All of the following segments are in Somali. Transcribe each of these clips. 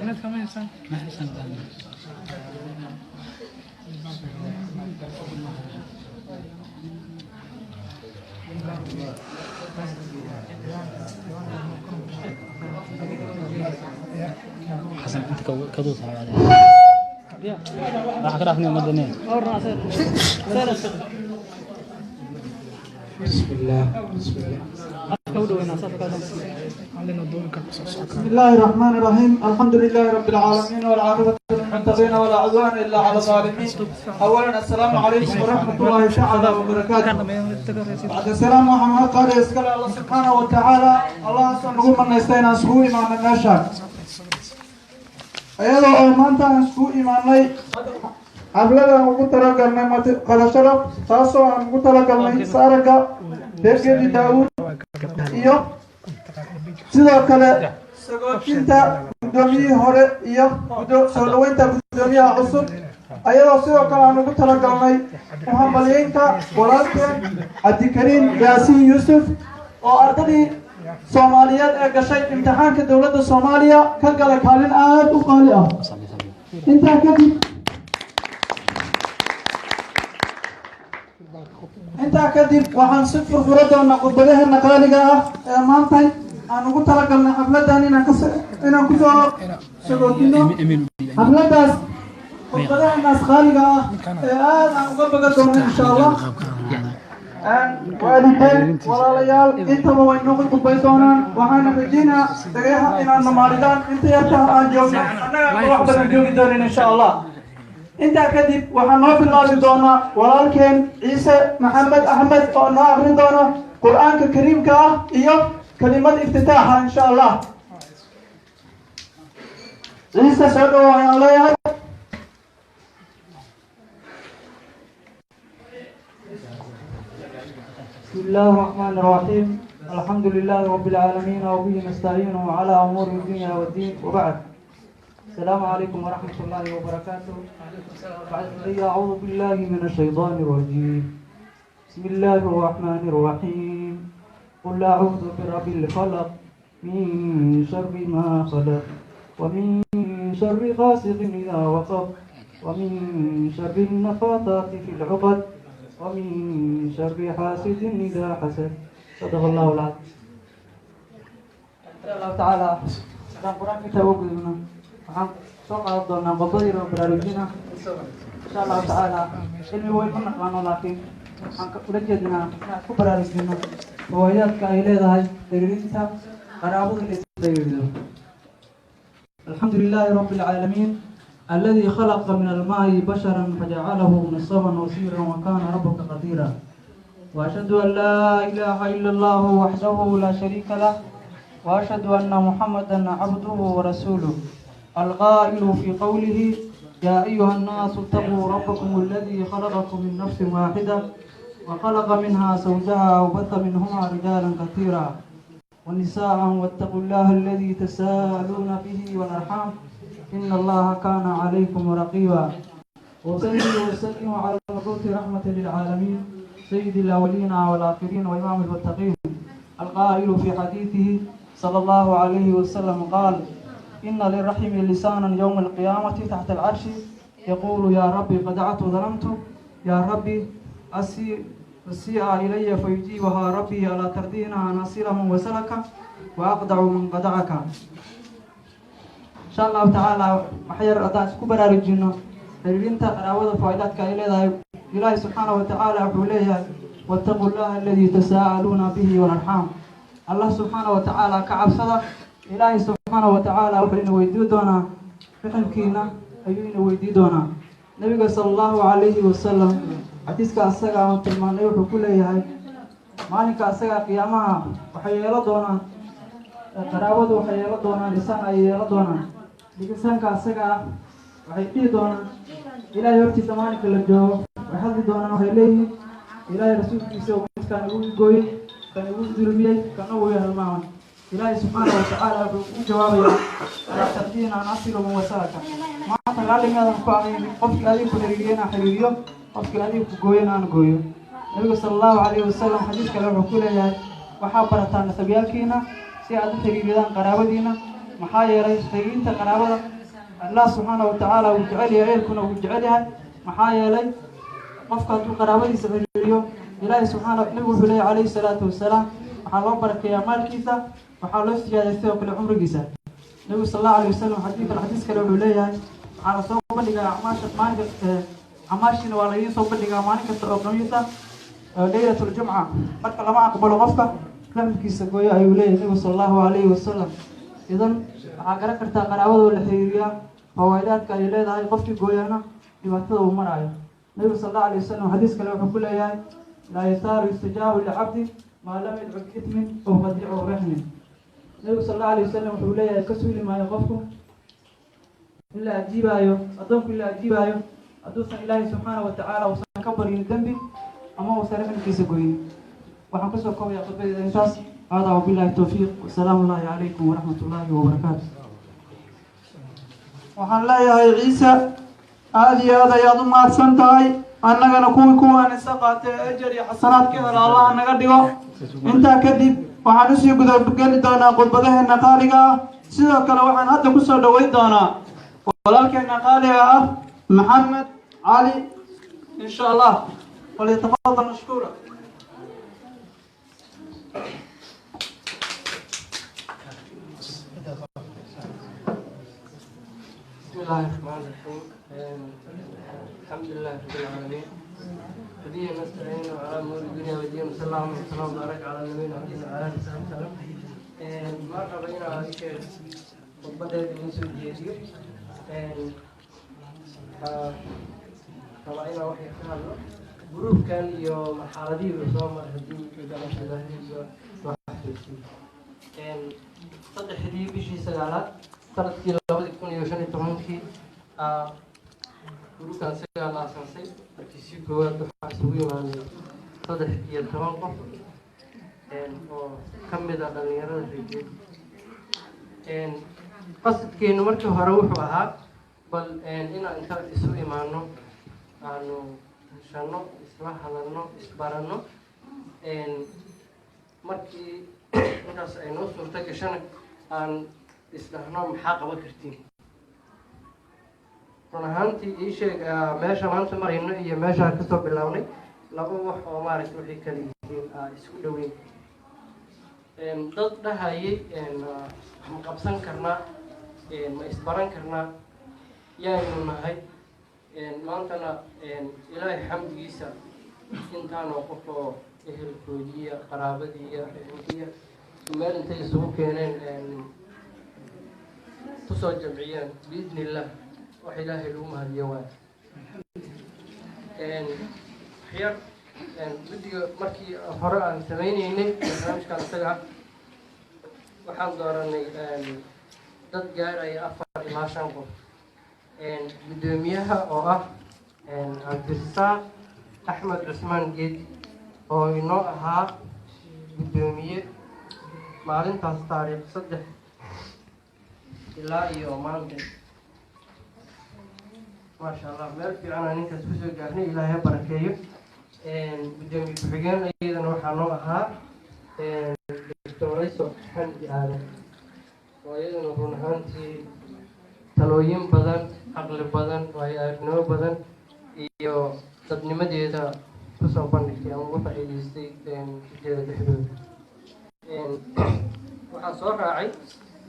Internetka ma haysan. Ma haysan. Xasan inta ka duud waxa ka dhaafnay ummadda. بسم الله، بسم الله. Macallin oo duubi karta soo socon. بسم الله الرحمن الرحيم، الحمد لله رب العالمين، والعاقبة للمتقين، ولا عدوان إلا على الظالمين. أولا، السلام عليكم ورحمة الله تعالى وبركاته. بعد السلام، waxaan qaali iskale Allah subxaanahu wa tacaala. Allah soo nagu manaystay inaan isugu imaanay meeshaan, iyadoo oo maanta aan isugu imaanay xafladan ugu talagalnay qadashada, taasoo aan ugu talagalnay saaraga Beergeedi Daawuud iyo sidoo kale sagootinta guddoomiyihii hore iyo soo dhaweynta guddoomiyaha cusub, ayadoo sidoo kale aan ugu talagalnay muhambalyeynta walaalkeen Cabdikariim Yaasiin Yuusuf oo ardadii Soomaaliyeed ee gashay imtixaanka dowladda Soomaaliya ka galay kaalin aada u qaali ah. Intaa kadib waxaan si furfuro doonaa khudbadaheena qaaliga ah ee maantay aan ugu talagalnay xafladan inaan kusoo sagootino xafladaas, khudbadaheenaas qaaliga ah ee aada aan uga boga doono, insha Allah. Waalidiin, walaalayaal, intaba way noo khudbay doonaan. Waxaana rajeynaa dhagaha inaad namaalidaan inta yartaha aan joogno. Annaga wax badan joogi doonin, insha Allah. Intaa kadib waxaa noo bilaabi doonaa walaalkeen Ciise Maxamed Axmed oo noo akrin doona Qur-aanka Kariimka ah iyo kelimad iftitaaxa, insha Allah. Ciise, soo dhawo ayaan leeyahay. بسم الله الرحمن الرحيم، الحمد لله رب العالمين، وبه نستعين على أمور الدنيا والدين، وبعد، السلام عليكم ورحمة الله وبركاته. بعد، أعوذ بالله من الشيطان الرجيم. بسم الله الرحمن الرحيم. قل أعوذ برب الفلق، من شر ما خلق، ومن شر غاسق إذا وقب، ومن شر النفاثات في العقد، ومن شر حاسد إذا حسد. صدق الله العظيم. إن شاء الله تعالى haddaan Qur-aanka intaa uga gudubno, waxaan soo qaadan doonaa qodobadii oo baraarujina, insha Allahu tacaala. Cilmi weyn ma naqaano, laakiin waxaan ula jeednaa inaan isku baraarujino fawaa'idaadka ay leedahay xiriirinta qaraabada la isxiriiriyo. الحمد لله رب العالمين، الذي خلق من الماء بشرا فجعله نسبا وصهرا، وكان ربك قديرا. وأشهد أن لا إله إلا الله وحده لا شريك له، وأشهد أن محمدا عبده ورسوله، القائل في قوله: يا أيها الناس اتقوا ربكم الذي خلقكم من نفس واحدة، وخلق منها زوجها، وبث منهما رجالا كثيرا ونساء، واتقوا الله الذي تساءلون به والأرحام، إن الله كان عليكم رقيبا. وصلي وسلم على المبعوث رحمة للعالمين، سيد الأولين والآخرين، وإمام المتقين، القائل في حديثه صلى الله عليه وسلم قال: إن للرحم لسانا يوم القيامة تحت العرش، يقول: يا ربي قدعت ظلمت، يا ربي أسيء إلي. فيجيبها ربي: ألا ترضين أن أصل من وصلك وأقطع من قطعك؟ إن شاء الله تعالى waxyar haddaan isku baraarujino xiriirinta qaraabada faa'iidaadka ay leedahay. Ilaahay subxaana wa tacaala wuxuu leeyahay: واتقوا الله الذي تساءلون به والأرحام. Allah subxaana wa tacaala ka cabsada. Ilaahay subxaana wa tacaala wuxuu ina weydii doonaa riximkiina ayuu ina weydii doonaa. Nabiga sala Allahu calayhi wasalam xadiiska asaga aan tilmaanay wuxuu ku leeyahay: maalinka asaga qiyaamaha waxay yeelo doonaan qaraabadu, waxay yeelo doonaan lisaan ay yeelo doonaan. Lisaanka asaga ah waxay dhihi doonaan Ilaahay hortiisa maalinka la joogo, waxay hadli doonaan, waxay leeyihiin: Ilaahay rasuulkiisa oo midkaan igu gooyey, kan igu dulmiyey, kana uu halmaamay. Ilaahay subxaana wa tacaala wuxuu u jawaabayaa: ألا ترضين أن أصل من وصلك? Maanta raalli miyaadan ku ahayn qofkii adiga ku xiriiriyena xiriiriyo, qofkii adiga ku gooyena aan gooyo? Nabiga sala Allahu calayhi wasalam xadiis kale wuxuu ku leeyahay: waxaa barataa nasabyaalkiina si aad u xiriiridaan qaraabadiina, maxaa yeelay xiriirinta qaraabada Allah subxaana wa tacaala wuu jecel yahay, ehelkuna wuu jecel yahay. Maxaa yeelay, qofka hadduu qaraabadiisa xiriiriyo, Ilaahay subxaana, Nabigu wuxuu leeyahy calayhi salaatu wasalaam, waxaa loo barakeeyaa maalkiisa, waxaa loo siyaaday sidoo kale cumrigiisa. Nabigu sal Allahu alayh wasalam xadiis kale wuxuu leeyahay, waxaa la soo bandhigaa acmaasha maalinka, acmaashiina waa laidiin soo bandhigaa maalin kasta oo Khamiis ah, leylat ljumca. Marka lama aqbalo qofka raxmkiisa gooyo, ayuu leeyahay Nabigu sal Allahu alayhi wasalam. Idan waxaa garan kartaa qaraabadoo la xiriiriyaa fawaa'idaadka ay leedahay, qofkii gooyana dhibaatada uu maraayo. Nabigu sal Allahu alayh wasalam xadiis kale wuxuu ku leeyahay: laa yasaalu yustajaabu licabdi maa lam yadcu biithmin aw qadiicu raxmin. Nabigu sal Allahu alayh wasalam wuxuu leeyahay, ka suuli maayo qofku in la ajiibaayo, addoonku in la ajiibaayo, hadduusan Ilaahay subxaana wa tacaala uusan ka baryin dembi ama uusan raxmkiisa goyin. Waxaan kusoo koobaya khudbadeeda intaas. Hada wabillahi towfiiq, wasalaamu llahi calaykum waraxmat ullahi wabarakaatu. Waxaan leeyahay, Ciise, aada iyo aad ayaad u mahadsan tahay. Annagana kuwii kuwaan isa qaatay ajar iyo xasanaad ka helo Allaha naga dhigo. Intaa kadib waxaan usii gudageli doonaa khudbadaheena qaaliga ah. Sidoo kale waxaan hadda kusoo dhoweyn doonaa walaalkeena qaaliga ah, Maxamed Cali, insha Allah. Falyatafadal mashkuura. بسم الله الرحمن الرحيم، الحمد لله رب العالمين، وبه نستعين على امور الدنيا والدين، وصلى الله وسلم وبارك على نبينا محمد وعلى اله وصحبه وسلم. Ma rabo inaan sheeg khudbadeeda idin soo jeediyo. Waxaa rabaa inaan wax yar ka hadlo gruubkan iyo marxaladihii uu soo maray, haddii soo xasuusiyo. 3dii bishii sagaalaad sanadkii 2015-kii gruubkan isagaa la asaasay. Markiisii koowaad waxaa isugu imaaday 13 qof oo ka mid ah dhalinyarada reejeed. Qasadkeenu markii hore wuxuu ahaa bal inaan inta isu imaano, aanu heshanno, isla hadalno, isbaranno. Markii intaas ay noo suurto gashana, aan isdhahno maxaa qaban kartiin. Run ahaantii, ii sheeg, meesha maanta marayno iyo meeshaan kasoo bilaabnay laba wax oo maaragtay waxay kala yihiin isku dhoweyn. Dad dhahayay wax ma qabsan karnaa, ma isbaran karnaa, yaaynu nahay? Maantana Ilaahay xamdigiisa intaanoo qof oo ehelkoodiiya, qaraabadiiya, raximkiya meel intay isugu keeneen, kusoo jamciyeen, biidni illah, wax Ilaahay lagu mahadiyo. Waay waxyar guddiga markii hore aan sameyneynay barnaamijkan isaga ah, waxaan dooranay dad gaaraya 4 ilaa 5 qof. Guddoomiyaha oo ah Cabdirasaaq Axmed Cusmaan Geedi, oo inoo ahaa guddoomiye maalintaas taariikh 3 ilaa iyo maanta. Maasha Allah, meel fiican aan ninkaas kusoo gaarnay, Ilaahay ha barakeeyo. Guddoomiye ku-xigeen iyadana waxaa noo ahaa Doctor Rayso Xamdi Aadan, oo iyaduna run ahaantii talooyin badan, caqli badan, waayo aragnimo badan iyo dadnimadeeda kusoo bandhigtay ama uga faa'iidaystay ujeeda dhexdooda. Waxaa soo raacay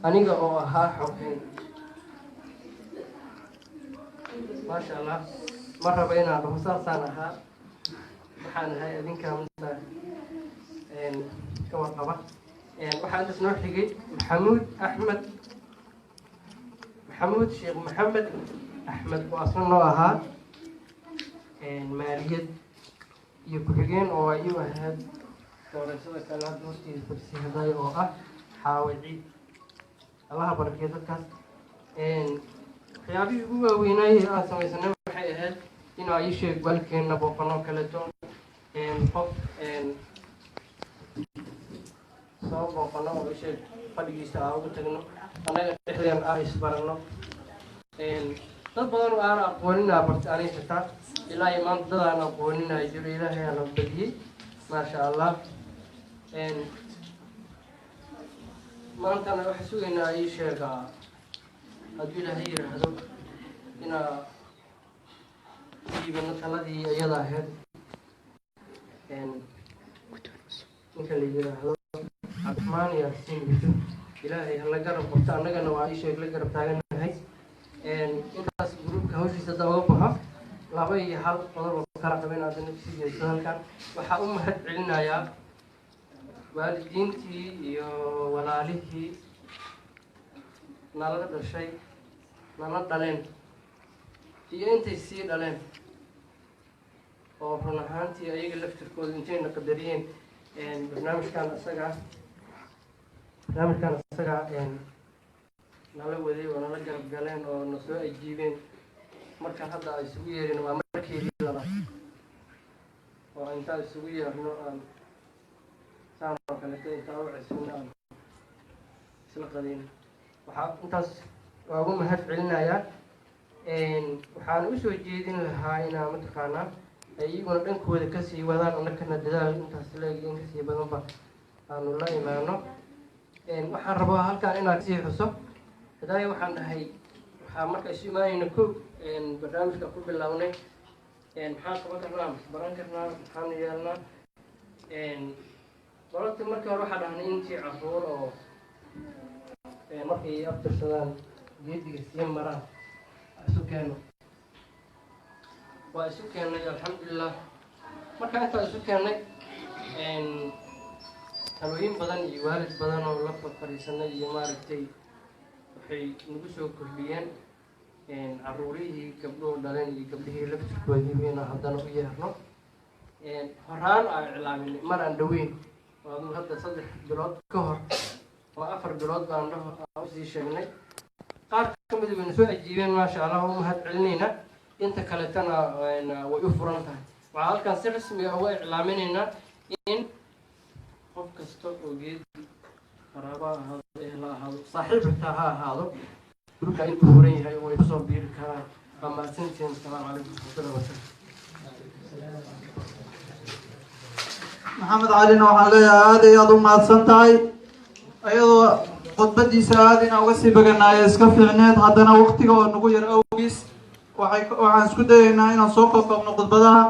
aniga oo ahaa xoghayn. Maasha Allah, ma rabo inaan dhaho saasaan ahaa, waxaan ahay adinkaa masa ka warqaba. Waxaa intaas noo xigay Maxamuud Axmed, Maxamuud Sheekh Maxamed Axmed, oo asna noo ahaa maaliyad iyo ku-xigeen, oo ay u ahayd doorashada kale hadda hortiisa fadhisihaday oo ah Xaawici. Allaha barakeeyo dadkaas. Waxyaabihii ugu waaweynaaye aan samaysanay waxay ahayd in ay sheeg waalkeena booqanoo kaleeto, qof soo booqano oo isheeg fadhigiisa aan ugu tagno, annaga dhexdeen aan isbaranno. Dad badan oo aan aqoonin aa bartay aniga, xitaa ilaa iyo maanta dad aan aqoonin aa jiro, Ilaahay aana badiyey, maasha Allah. Maantana waxaan sugaynaa ii sheegaa. Hadduu Ilaahay yidhaahdo, inaa dhiibano taladii iyada ahayd ninka la yidhaahdo Cabdiraxmaan Yaasiin Yuusuf. Ilaahay hala garab qabto, annagana waa isheeg la garab taaganahay. Intaas gruubka hawshiisa hadda uga baxo, laba iyo hal qodob oo kala qaben haddana kusii jeesto. Halkan waxaa u mahad celinayaa waalidiintii iyo walaalihii nala dhashay, nala dhaleen iyo intay sii dhaleen, oo run ahaantii ayaga laftirkooda intayna qadariyeen barnaamijkan isaga nala waday oo nala garab galeen oo na soo ajiibeen. Markaan hadda ay isugu yeerin, waa markeedii labaad oo intaan isugu yeerno aan saan oo kaleeto intaan u cesino aan isla qadayno. Waxaa intaas waa ugu mahad celinayaa. Waxaan usoo jeedin lahaa inaa mataqaanaa ay iyaguna dhankooda kasii wadaan, annakana dadaal intaas leeg in kasii badanba aanu la imaano. Waxaan rabaa halkan inaan kasii xuso hadaaya. Waxaan dhahay, waxaa marka isu imaanayna ko barnaamijka ku bilownay, maxaan qaban karnaa, baran karnaa, maxaanu yeelnaa? Balota markii hore waxaa dhahnay intii caruur oo markay abtirsadaan geediga sii maraan isu keeno. Waa isu keennay, alxamdulilah. Markaa intaan isu keennay, talooyin badan iyo waalid badan oo la fadhiisanay iyo maaragtay, waxay nagu soo kordhiyeen caruurihii gabdhuhu dhaleen iyo gabdhihii laftirkoodii inaan haddana u yeerno. Horaan aan iclaaminay mar aan dhaweyn oo aduu hadda 3 bilood ka hor oo 4 bilood baan dhaho aan usii sheegnay. Qaar ka mida wayna soo ajiibeen, maasha Allah, waa u mahad celinaynaa. Inta kaletana way u furan tahay. Waxaa halkan si rasmi ah uga iclaaminaynaa in qof kasta oo Geedi qaraabo ha ahaado, ehel ha ahaado, saaxiib xitaa ha ahaado, gurka intuu furan yahay way kusoo biiri karaan. Waa mahadsantihiin. Asalaamu calaykum waraxmatullahi wabarakatu. Maxamed Calina waxaan leeyahay aad iyo aad u mahadsan tahay. Iyadoo khudbadiisa aad inaan uga sii baganaayo iska fiicneed, haddana waqtiga oo nagu yar awgiis waxaan isku dayaynaa inaan soo koobkoobno khudbadaha,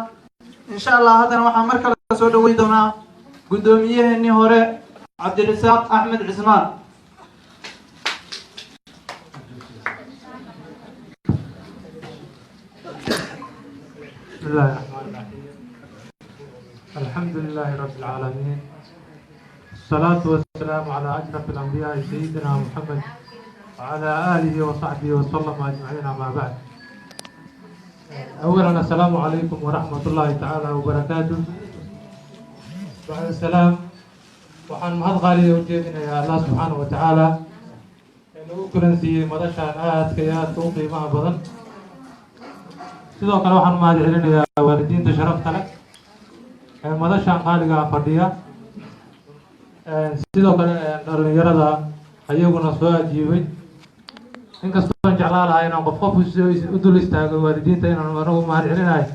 insha Allah. Haddana waxaan mar kale soo dhaweyn doonaa guddoomiyaheenii hore, Cabdirasaaq Axmed Cismaan. بسم الله الرحمن الرحيم، الحمد لله رب العالمين، الصلاة والسلام على أشرف الأنبياء سيدنا محمد وعلى آله وصحبه وسلم أجمعين، أما بعد. أولا، السلام عليكم ورحمة الله تعالى وبركاته. بعد السلام، waxaan mahad qaaliya u jeedinayaa Allah subxaanahu wa tacaala ee nagu kulansiiyey madashaan aadka iyo aadka u qiimaha badan. Sidoo kale waxaan mahad celinayaa waalidiinta sharafta leh ee madashaan qaaligaa fadhiya, sidoo kale dhalinyarada ayaguna soo ajiibay. Inkastoo aan jeclaa lahaa inaan qof qof u dul istaago waalidiinta inaan anagu mahad celinayo,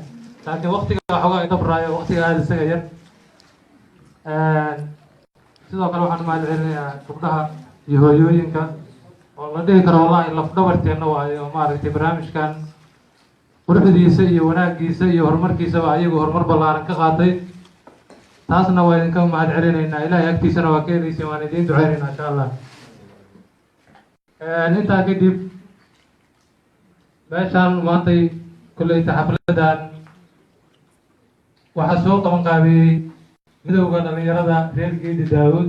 laakiin waqtiga waxoogaa idabraayo, waqtiga aada isaga yar. Sidoo kale waxaan mahad celinayaa gabdhaha iyo hooyooyinka oo la dhihi karo wallahi lafdhabarteenna waayo, maaragtay, barnaamijkan quruxdiisa iyo wanaagiisa iyo horumarkiisaba ayagu horumar ballaaran ka qaatay. Taasna waa idinka mahad celinaynaa, Ilahay agtiisana waa ka helaysiin, waan idiin duceynaynaa, insha Allah. Intaa kadib, meeshaan maantay kolleyta xafladan waxaa soo qaban qaabiyey Midowda Dhalinyarada Reer Geedi Daawud.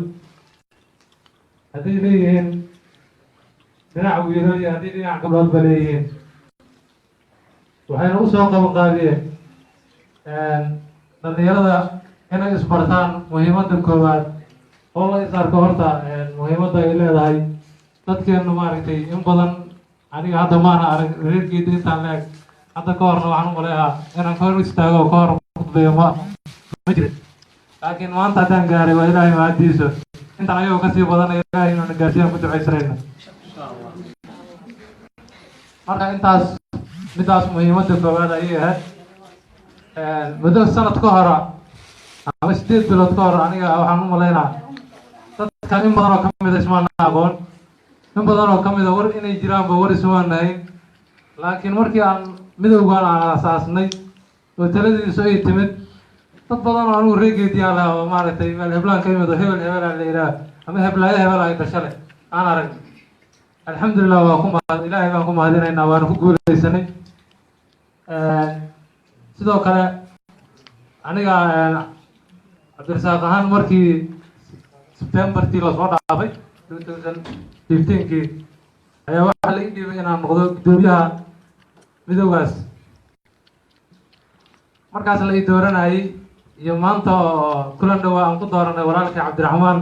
Hadday leeyihiin dhinac wiilo iyo haddii dhinac gabdhoodba leeyihiin, waxayna usoo qaban qaabiyeen dhalinyarada inay isbartaan. Muhiimadda koowaad oo la is arko horta muhiimadda ay leedahay. Dadkeenu, maaragtay, in badan aniga hadda maana arag reer Geedi intaan leeg. Hadda ka horna waxaan u maleeyaa inaan ka hor istaago oo ka hor khudbeeyo ma jirin, laakiin maanta haddaan gaaray waa Ilaahay mahadiisa. Intaan ayagoo kasii badanaya Ilaahay inuuna gaarsiiyaan ku ducaysanayna. Marka intaas midaas muhiimadda koowaad ayay ahayd. Muddo sanad ka hora ama 8 bilood ka hor, aniga waxaan u malaynaa dadkan in badan oo kamid a ismaana aqoon. In badan oo ka mid a war inay jiraanba war isumaan nahayn, laakiin markii aan midowgan aan aasaasnay oo taladiisu ay timid, dad badan oo anigu reegeediyaa leh oo maaragtay meel heblaan ka imid oo hebel hebelaa la yidhaah ama heblaayo hebel ay dhasho leh aan arag. Alxamdulilah, waa ku mahad, Ilaahay baan ku mahadinaynaa, waana ku guuleysanay. Sidoo kale aniga Cabdirasaaq ahaan, markii Septembertii lasoo dhaafay 2015-kii ayaa waxaa la ii dhiibay inaan noqdo guddoomiyaha midowgaas. Markaas la ii dooranayay iyo maanta oo kulan dhowaa aan ku dooranay walaalkii Cabdiraxmaan,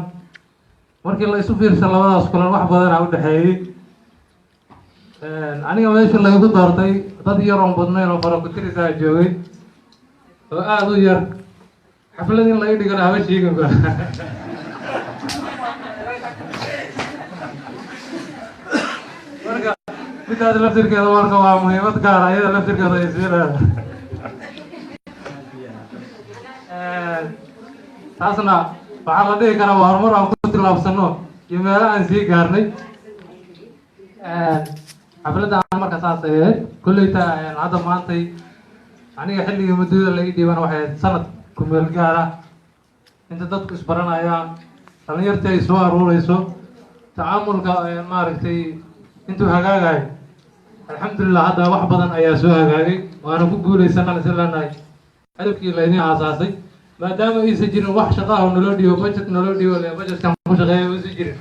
markii la isu fiirsa labadaas kulan wax badanaa u dhexeeyey. Aniga meesha laygu doortay dad yar oon badnayn oo farakutirisaa joogay oo aada u yar. Xaflad in laga dhigana haba sheeginba. Marka midaas laftirkeeda marka waa muhiimad gaara iyada laftirkeeda ay sii leedahay. Taasna waxaa la dhihi karaa waa horumar aan ku tillaabsano iyo meelo aan sii gaarnay. Xafladda aan marka saas ay ahayd kolleyta. Hadda maantay aniga xilligii muddada la ii dhiibana waxay ahayd sanad ku meel gaar ah, inta dadku isbaranayaan, dhalinyartii ay soo aruureyso, tacaamulka maaragtay intuu hagaagayo. Alxamdulilah, hadda wax badan ayaa soo hagaagay, waana ku guuleysanaan isla leenahay hadafkii laydin aasaasay, maadaama aysan jirin wax shaqo ah oo naloo dhiibo, budget naloo dhiibo le budgetkan ku shaqeeya uusan jirin.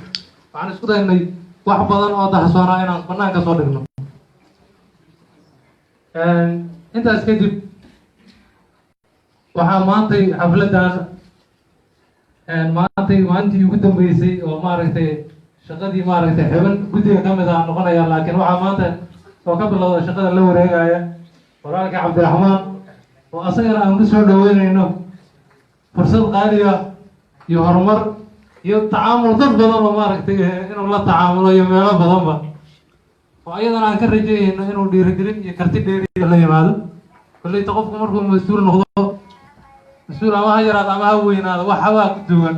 Waxaan isku daynay wax badan oo dahsoonaa inaan banaanka soo dhigno. Intaas kadib waxaa maantay xafladdan maantay maalintii ugu dambeysay oo maaragtay shaqadii maaragtay xubin guddiga ka mid ah noqonaya, laakiin waxaa maanta oo ka bilowda shaqada la wareegaya walaalka Cabdiraxmaan, oo asagana aan ku soo dhaweynayno fursad qaaliya iyo horumar iyo tacaamul dad badan oo maaragtay inuu la tacaamulo iyo meelo badanba, oo ayadana aan ka rajeynayno inuu dhiirigelin iyo karti dheeriya la yimaado. Kolleyta qofku markuu mas-uul noqdo, mas-uul ama ha yaraado ama ha weynaado, wax habaa ku duwan,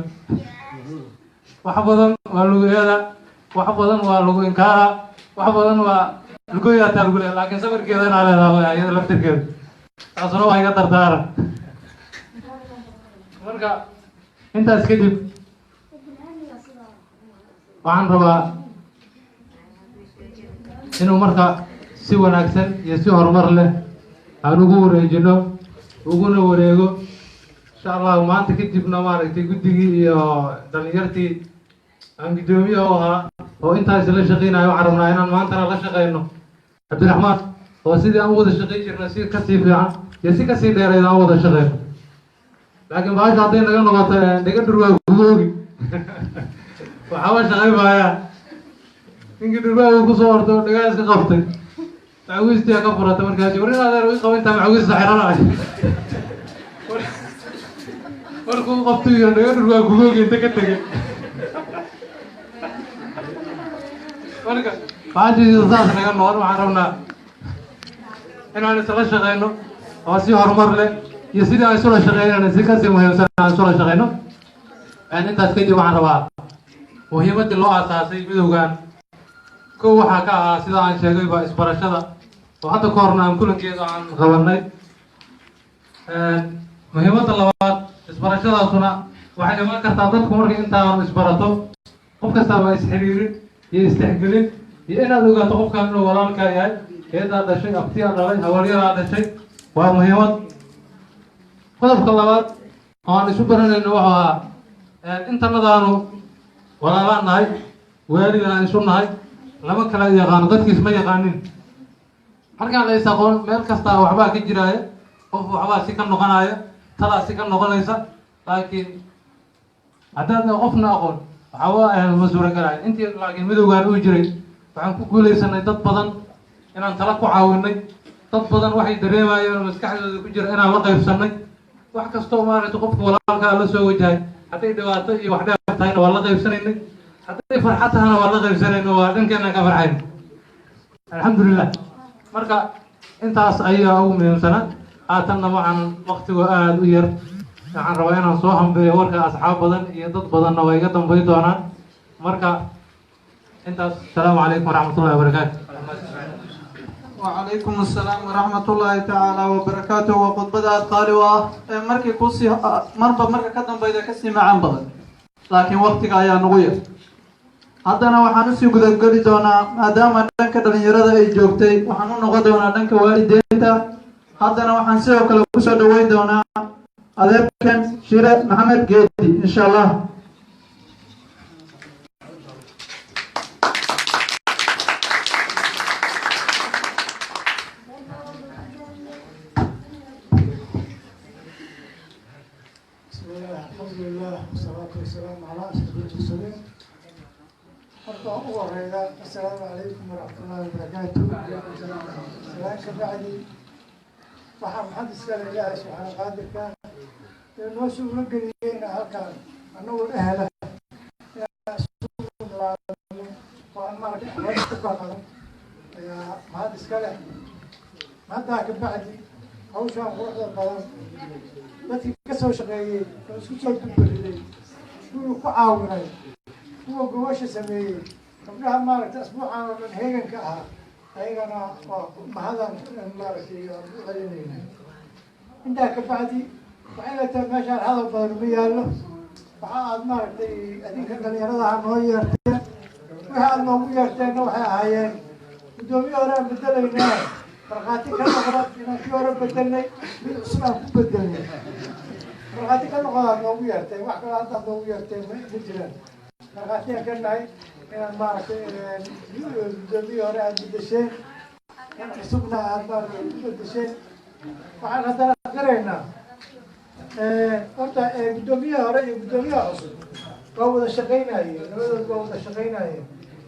wax badan waa lagu eedaa, wax badan waa lagu inkaaraa, wax badan waa lagoyaataa lagu leeya, laakiin sabirkeeda inaa leedahay iyada laftirkeeda, taasuna waa iga dardaaran. Marka intaas kadib waxaan rabaa inuu marka si wanaagsan iyo si horumar leh aan ugu wareejino, uguna wareego insha Allahu. Maanta kadibna maaragtay guddigii iyo dhalinyartii aan guddoomiyaha u ahaa oo intaas la shaqeynayo, waxaan rabnaa inaan maantana la shaqeyno Cabdiraxmaan, oo sidii aan u wada shaqeyn jirna si kasii fiican iyo si kasii dheereyd aan u wada shaqeyno. Laakiin bahasha hadday naga noqoto dhiga dhurwaa kugu ogi, waxaaba shaqey maayaan. Ninkii dhurwaagu kusoo orto oo dhagaa iska qabtay, macawiistia ka furatay, markaasi war in adeer ii qaba intaa macawiista xiranayo. Markuu qabtu yiri dhaga dhurwaa kugu ogi, inta ka tegay. Marka bahashiisa saas naga noqon. Waxaan rabnaa inaan isla shaqeyno oo si horumar leh iyo sidii aan isula shaqeynayna si kasii muhiimsan aan isula shaqeyno. Intaas kadib waxaan rabaa muhiimaddii loo aasaasay midowgan. Kow waxaa ka ahaa, sida aan sheegay, baa isbarashada oo hadda ka horna aan kulankeeda aan qabanay. Muhiimadda labaad, isbarashadaasuna waxay imaan kartaa dadku marka intaanu isbarato, qof kastaaba isxiriirin iyo istixgelin iyo inaad ogaato qofkaan inuu walaalkaa yahay, eedaa dhashay, abtiyaa dhalay, hawalyadaa dhashay, waa muhiimad. Qodobka labaad oo aan isu baranayno wuxuu ahaa intanadaanu walaalaan nahay, waalidaan aan isu nahay, lama kala yaqaano, dadkiis ma yaqaanin. Markaan la is aqoon, meel kastaa waxbaa ka jiraaya, qof waxbaa si ka noqonaya, talaa si ka noqonaysa, laakiin haddaad qofna aqoon waxaaba ma suuragalaya intii. Laakiin midowgaan uu jiray waxaan ku guulaysanay dad badan inaan tala ku caawinay, dad badan waxay dareemayeen oo maskaxdooda ku jira inaan la qaybsanay. Wax kastoo maaragtay qofka walaalkaa la soo wajahay, hadday dhibaato iyo wax dheer tahayna waa la qaybsanaynay, hadday farxad tahana waa la qaybsanayna, waa dhankeena ka farxayna, alxamdulilah. Marka intaas ayaa ugu muhiimsanaa. Haatanna waxaan waktigu aada u yar, waxaan rabaa inaan soo hambeeyo warka. Asxaab badan iyo dad badanna waa iga dambay doonaan. Marka Intaas, asalaamu calaykum waraxmatullahi wabarakaatu. وعليكم السلام ورحمة الله تعالى وبركاته. وخطبة قالي markii kusii marba marka ka dambayda kasii macaan badan, laakiin waqtiga ayaa nagu yar. Haddana waxaan usii gudageli doonaa, maadaama dhanka dhalinyarada ay joogtay, waxaan u noqon doonaa dhanka waalideynta. Haddana waxaan sidoo kale kusoo dhaweyn doonaa adeerkan Shire Maxamed Geedi, insha Allah. بسم الله، الحمد لله، والصلاة والسلام على أشرف المرسلين. Horta ugu horeyda, assalaamu calaykum waraxmatullaahi wabarakaatu. Salaan ka bacdi, waxaa maxad iskale Ilaahay subxaana qaadirka ee noo suuro geliyey ina halkaan annagoo ehela inaan isugu nimaadno oo aan maaragtay aqoon ku kala ayaa mahad iska leh. Haddaa ka bacdi, hawshaan quruxda badan dadkii ka soo shaqeeyey oo isku soo dubbariday, kuwii ku caawinay, kuwa gogosha sameeyey, gabdhaha maaragtay asbuucan oo dhan heeganka ahaa, ayagana waa mahadan maaragtay aan u celinayna. Intaa ka bacdi, waxay la tahay meeshaan hadal badan ma yaallo. Waxa aad maaragtay adinka dhalinyaradaha noo yeerteen, wixii aad noogu yeerteenna waxay ahaayeen guddoomiye hore aan bedelaynaa, markhaati ka noqda inaan kii hore bedelnay, mid cusub aan ku bedelnay, markhaati ka noqda aad noogu yeerteen. Wax kaloo hadda aad noogu yeerteen ma jiraan. Markhaatiyaan ka nahay inaan maaragtay guddoomiye hore aad bedesheen, in cusubna aad maaragtay ku bedesheen. Waxaan haddana qiraynaa, horta guddoomiyaha hore iyo guddoomiyaha cusub waa wada shaqaynayeen, labadood waa wada shaqaynayeen,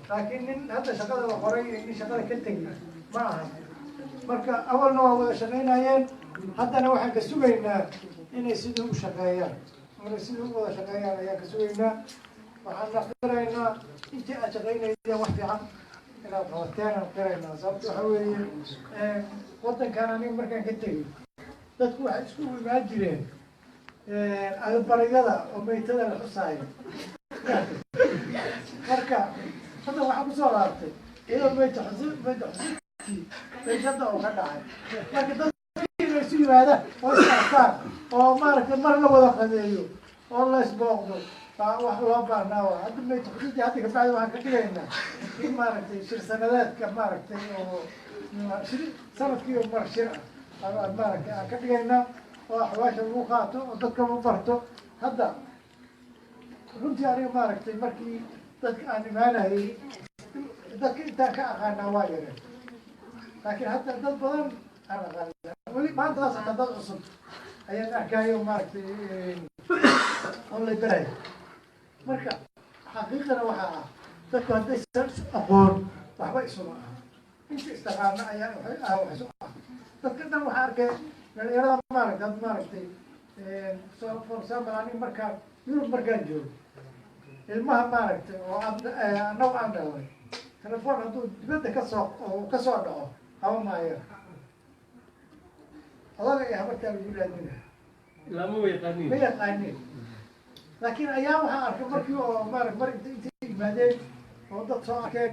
laakiin nin hadda shaqada la qoray iyo nin shaqada ka tegay ma aha. Marka awalna waa wada shaqaynayeen, haddana waxaan ka sugaynaa inay sidii u shaqeeyaan, inay sidii u wada shaqeeyaan ayaan ka sugaynaa. Waxaan qiraynaa intii aad shaqaynaydeen wax fiican inaad qabateen aan qiraynaa. Sababta waxa weeye, waddankan aniga markaan ka tegay, dadku waxay isku imaan jireen albaryada oo meytada la xusaayo. Marka hadda waxaa kusoo laabtay iyadoo meyta xusi meyta xusidkii meytada oo ka dhacay. Marka dadkii inay isu yimaadaan oo is arkaan oo maaragtay mar la wada qadeeyo oo la isbooqdo baa wax loo baahnaa. Waa hadda meyta xusidii. Hadda kabacdi waxaan ka dhigaynaa in maaragtay shir sanadeedka maaragtay oo shir sanadkiiba mar shir ah maaragtay aan ka dhigaynaa oo axwaasha lagu qaato oo dadka lagu barto. Hadda runtii aniga maaragtay markii dadka aan imaanayay, dadka intaan ka aqaanaa waa yareen, laakiin hadda dad badan aan aqaana. Weli maantadaas hataa dad cusub ayaan arkayo maaragtay oo la barayo. Marka xaqiiqana waxaa ah, dadku haddaysan is aqoon waxba isuma aha. Inta istaqaana ayaa waxay ah wax isu ah. Dadka dhan waxaa arkay dhalinyarada maaragtay had maaragtay. So for example, aniga markaan Yurub markaan joogo, ilmaha maaragtay oo aan annagu aan dhalnay, telefoon hadduu dibadda kasoo oo kasoo dhaco qaba maayo, odaga iyo habartaa lagu raadina. Lama yaqaanin. Ma yaqaanin. Laakiin ayaa waxaan arkay markii oo maarag mar inta intay yimaadeen oo dad soo arkeen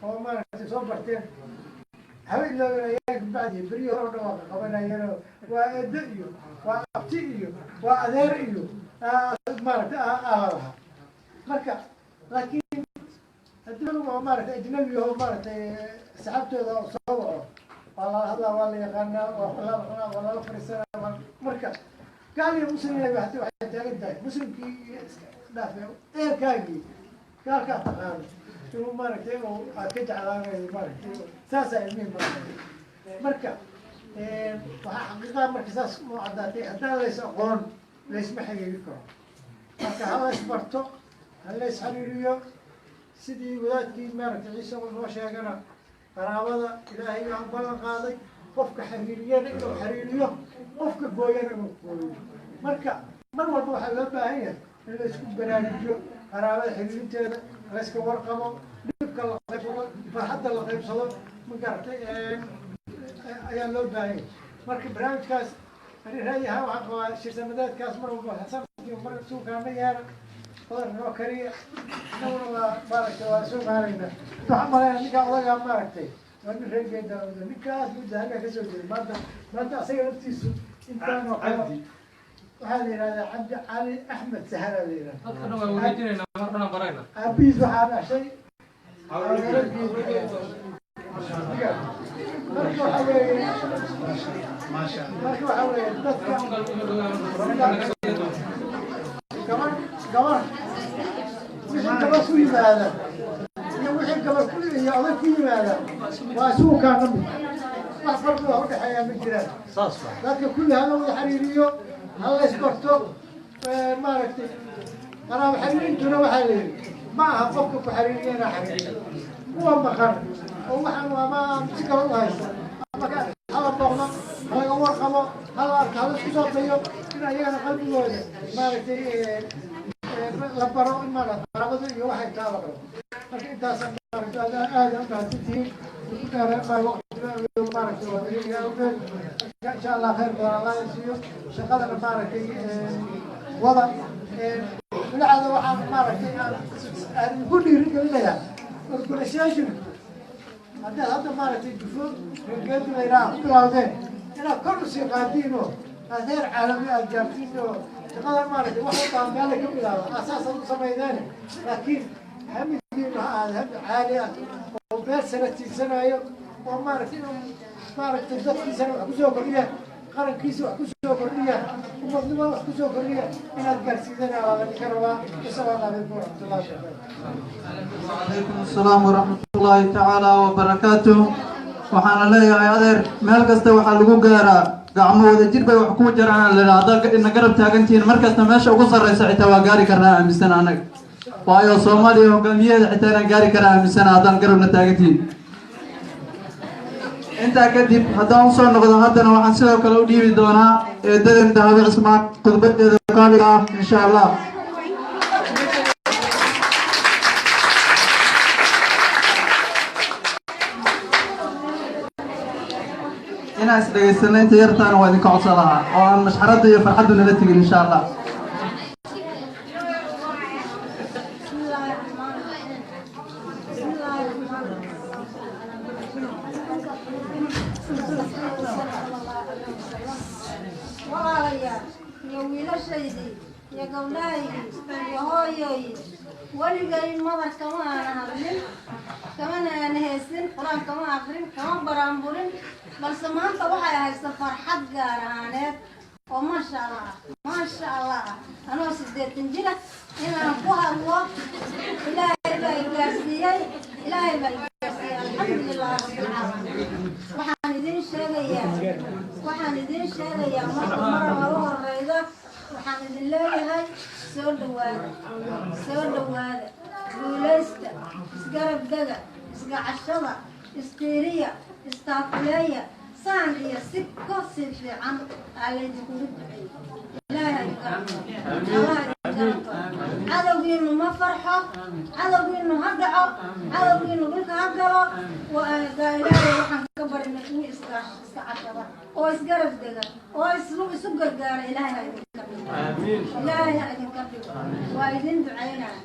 oo maaragtay soo barteen, haba ilooben ayaa kabacdi berihii hore o dhan waa qabanayeenoo waa eedo iyo waa abti iyo waa adeer iyo maaragtay ala lahaa. Marka laakiin haddii oo maaragtay ajnabi oo maaragtay saxaabtooda oo soo waco, waa lala hadlaa, waa la yaqaanaa, waa la cunaa, waa lala fariisanaa. Marka gaal iyo muslim waxay taagan tahay muslimkii iyo iska dhaafe ehelkaagii gaalkaa taqaano inuu maaragtay inuu aad ka jeclaanayo maaragtay, saasaa ilmihii maaragtay. Marka waxaa xaqiiqaa marka saas u caddaatay, haddaan lays aqoon laysma xiriiri karo. Marka ha lays barto, ha lays xiriiriyo. Sidii wadaadkii maaragtay Ciise uu noo sheegana, qaraabada Ilaahay baa ballan qaaday qofka xiriiriyana inuu xiriiriyo, qofka gooyana inuu gooyo. Marka mar walba waxaa loo baahan yahay in la isku baraarujiyo qaraabada xiriirinteeda, layska warqabo, dhibka la qaybsado, farxadda la qaybsado, ma garatay, ayaa loo baahan yahay. Marka barnaamijkaas ani ra'yi ahaan waxaan qabaa shirsanadeedkaas mar walba sanadkii mar suukaana yeera. Badan noo kariya, innaguna waa maaragtay waa soo maarayna. Waxaan malaynaa ninka odagaa maaragtay waa nin reer Geeda, ninkaas mudda halkaa kasoo jeeda. Maanta asaga laftiisu intaan oo kale waxaa la yidhahdaa Cabdi Cali Axmed Sahara la yidhahdaa. Dadka dhan waa wareejinaynaa, mar dhan barayna. Aabihiis waxaa dhashay. Marka waxaa weeye dadka gabar wixii gabar ku yimaada iyo wixii gabar ku iyo oday ku yimaada waa isugu kaana mid, wax farqi wax udhexeeya ma jiraan. Dadka kulli hala wada xiriiriyo, hala isbarto maaragtay. Qaraabo xiriirintuna waxaa la yidhi ma aha qofka ku xiriiriya inaa xiriiriyo kuwa maqan oo waxaan ama si kale u haysta ama hala booqdo, halaga warqabo, hala arko, hala isku soo dayo in ayagana qalbigooda maaragtay la baro in maarata qaraabada iyo waxay taa la baro. Marka intaasa maaragtay aad aada u mahadsantihiin. Maaragtay waa iyaga awgeed. Marka insha Allah khayr badan Allah siiyo shaqadana maaragtay wada bilacda. Waxaan maaragtay aan ku dhiirigelinayaa organisation haddaad hadda maaragtay jufo reergeedi layidhaha ku bilowdeen inaad kor usii qaadiin oo aad heer caalami aad gaartiin oo shaqada maaragtay wax walbaa meela ka bilaaba asaasaad u samaydeen, laakiin hamigiinu ha ahaada hami caali ah oo meel sara tiigsanayo oo maaragtay inuu maaragtay dadkiisana wax kusoo kordhiya, qarankiisa wax kusoo kordhiya, umadnimada wax kusoo kordhiya inaad gaarsiidana waa laydinka rabaa. Wasalaamu calaykum waraxmatullahi wabarakatu. Calaykum asalaam waraxmat ullaahi tacaala wabarakaatuh. Waxaana leeyahay adeer, meel kasta waxaa lagu gaaraa gacmo wada jir bay wax kuu jaraan la yidhaha. Haddaad ina garab taagantihiin mar kasta meesha ugu sarreysa xitaa waa gaari karnaa, aaminsan anaga, waayo Soomaaliya hogaamiyaheeda xitaa inaan gaari karaa aaminsana haddaan garabna taagantihiin. Intaa kadib haddaan usoo noqdo, haddana waxaan sidoo kale u dhiibi doonaa eedadan Dahabi Cismaan khudbadeeda qaaliga ah insha Allah. Inaan is dhegaysano inta yartaana waa idinka codsan lahaa oo aan mashxaradda iyo farxaddu nala tegin insha Allah. بسم الله الرحمن الرحيم، بسم الله الرحمن الرحيم. Walaalayaal iyo wiilashaydii iyo gabdhahaygii iyo hooyoyi, weligay madar kama aana hadlin, kamana aan heesin, qur-aan kama akrin, kama baraanburin, balse maanta waxay haysta farxad gaar ahaaneed oo maasha Allah ah, maasha Allah ah. Anoo 80 jira inaan ku hadlo Ilaahay baa i gaarsiiyey, Ilaahay baa i gaarsiiyey. Alxamdulilahi rabbilcaalamiin. Waxaan idiin sheegayaa marka mara ugu horeyda waxaan idin leeyahay soo dhawaada, soo dhawaada, guulaysta, isgarab dega, isgacashada, istiiriya, istaakuleeya. Saan iyo si ka sii fiican aa laydinkugu duceeyey. Ilaahay ha idin garab galo, Allah ha idin garab galo. Cadowgiinu ma farxo, cadowgiinu ha dhaco, cadowgiinu dhulka ha galo. Ilaahay waxaan ka barinay kuwii iska cashada oo isgarab dega oo islu isu gargaara Ilaahay ha idinka dhigo, Ilaahay ha idinka dhigo. Waa idin ducaynaa,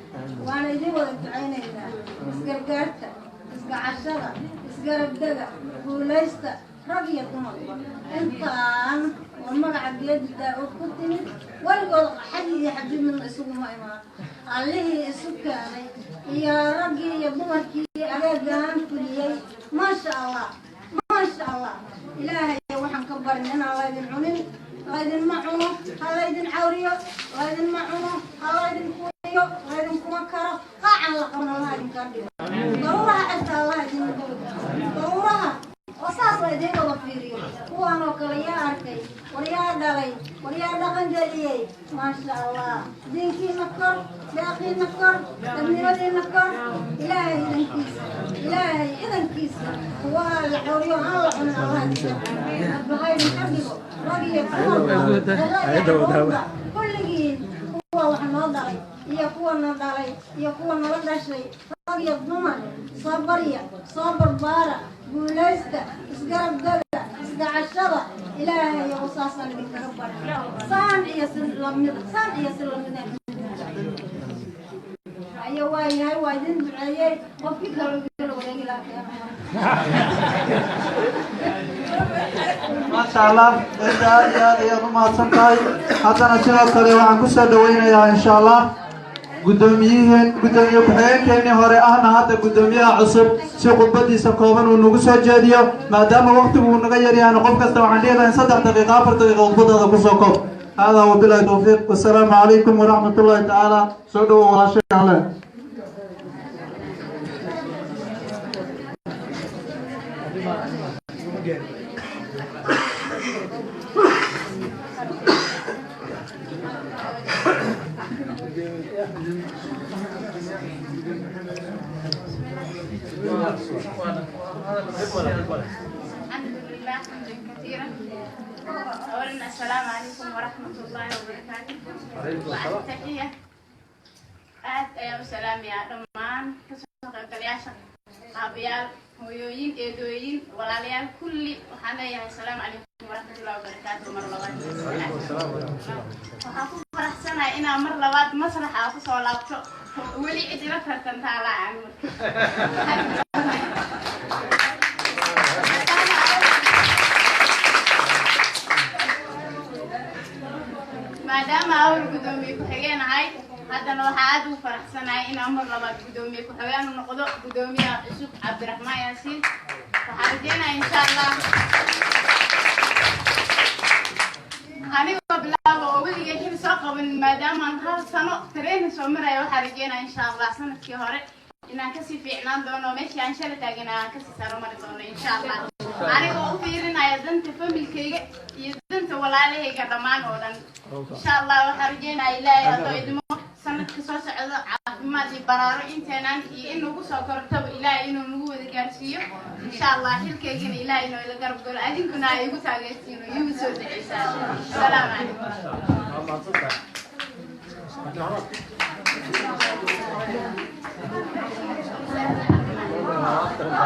waana idin wada ducaynaynaa. Isgargaarta, isgacashada, isgarab dega, guulaysta, rag iyo dumarba. Intaan oo magaca Geedi Daa-uud ku timid weligood xagi iyo xaji midna isuguma imaan. Allihii isu keenay iyo raggii iyo dumarkii adeegaan fuliyey, maasha Allah, maasha Allah. Ilaahay waxaan ka barin inaan laydin cunin, laydinma cuno, ha laydin cawriyo, laydinma cuno, ha laydin kuwiyo, laydinkuma karo. Qaacan la qabna Allah idinka dhigo, daruuraha cirka Allah idin daruuraha oo saas la idiin wada fiiriyo. Kuwaan oo kale yaa arkay? War yaa dhalay? War yaa dhaqan geliyey? Maasha Allah. Diinkiina kor, deeqiina kor, dadnimadiina kor. Ilaahay idankiisa, Ilaahay idankiisa, kuwa la cawriyo aan la cunin Allah idinka dhigo, ha idinka dhigo, rag iyo dumarba, ciro iyo caruurba, kulligiin. Kuwa wax noo dhalay iyo kuwa na dhalay iyo kuwa nala dhashay, rag iyo dumar, soo barya, soo barbaara, guulaysta, isgarab dega, isgacashada. Ilaahay oo saasaan idinkaga barin, saan iyo si lamida, saan iyo si lamida. Haye, waa yahay, waa idin duceeyey. Qofkii kale igala wareegi lahaa. Maasha Allah, cidda aad iyo aad ayaad u mahadsan tahay. Haddana sidoo kale waxaan kusoo dhaweynayaa, insha Allah, guddoomiyiheen, guddoomiye ku-xigeenkeenii hore, ahna hadda guddoomiyaha cusub, si khudbadiisa kooban uu nagu soo jeediyo. Maadaama waqtigu uu naga yaryahana, qof kasta waxaan dhihi lahayn 3 daqiiqa, 4 daqiiqa khudbadaada kusoo koob. Hada wabilahi towfiiq, wasalaamu calaykum waraxmat ullahi tacaala. Soo dhawo, walaashay alle. الحمد لله حمدا كثيرا. أولا، السلام عليكم ورحمة الله وبركاته. بعد التحية، aad ayaan u salaamayaa dhammaan kasoo qaybgalayaasha, aabayaal, hooyooyin, eedooyin, walaalayaal, kulli. Waxaan leeyahay asalaamu calaykum waraxmatullahi wabarakaatu. Mar labaad waxaan ku faraxsanahay inaan mar labaad masraxa kusoo laabto. Weli cid ila tartantaa la'aan. Marka maadaama awal guddoomiye ku-xigeen ahay, haddana waxaa aad ugu faraxsanahay inaan mar labaad guddoomiye ku-xigeen u noqdo guddoomiyaha cusub, Cabdiraxmaan Yaasiin. Waxaan rajeynaya, insha Allah, anigoo bilaaba oo weligay xil soo qabanin, maadaamaan hal sano training soo maraya, waxaan rajeynaya, insha Allah, sanadkii hore inaan kasii fiicnaan doono, meeshii aan shala taaganaa aan kasii saro mari doono, insha Allah, anigoo u fiirinaya danta familkayga iyo danta walaalahayga dhammaan oo dhan. Insha Allah, waxaan rajeynaya, Ilaahay haddoo idmo, sanadka soo socdo caafimaad iyo baraaro inteenaan iyo in nagu soo kortaba Ilaahay inuu nagu wada gaarsiiyo, insha Allah. Xilkaygana Ilaahay inuu ila garab galo, adinkuna ay igu taageertiin oo igu soo duceysaan. Asalaamu calaykum.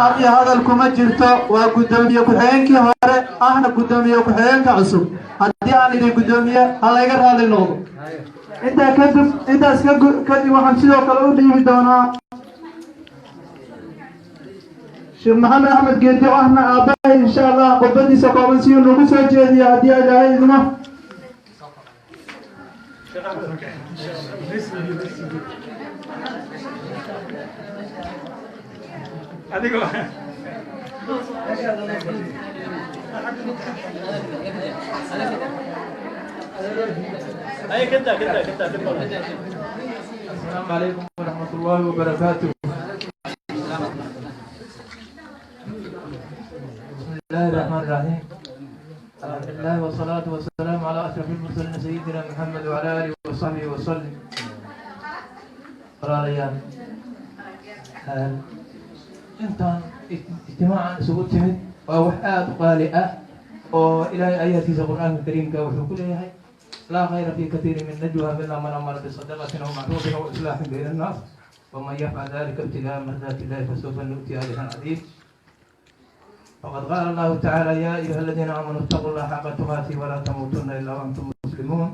Af iyo hadal kuma jirto, waa guddoomiye ku-xigeenkii hore, ahna guddoomiye ku-xigeenka cusub. Haddii aan idin guddoomiye, ha layga raali noqdo. Intaa kadib, intaas kadib, waxaan sidoo kale u dhiibi doonaa Sheekh Maxamed Axmed Geedi oo ahna aabbahay, insha Allah, khudbadiisa kooban si uu nagu soo jeediyo, haddii Ilaahay idmo. السلام عليكم ورحمة الله وبركاته. بسم الله الرحمن الرحيم. الحمد لله والصلاة والسلام على أشرف المرسلين، سيدنا محمد وعلى آله وصحبه وسلم. Walaalayaal, intaan ijtimaacan isugu timid waa wax aada u qaali ah, oo Ilaahay aayaadkiisa Qur-aanka Kariimka wuxuu ku leeyahay: laa khayra fi kathiiri min najwahum ilaa man amara bisadaqatin aw macruufin aw islaaxin bayna annaas, waman yafcal dalika ibtigaa mardaati illahi fasawfa nu'ti ajran cadiim. فقد قال الله تعالى: يا أيها الذين آمنوا اتقوا الله حق تقاته ولا تموتن إلا وأنتم مسلمون.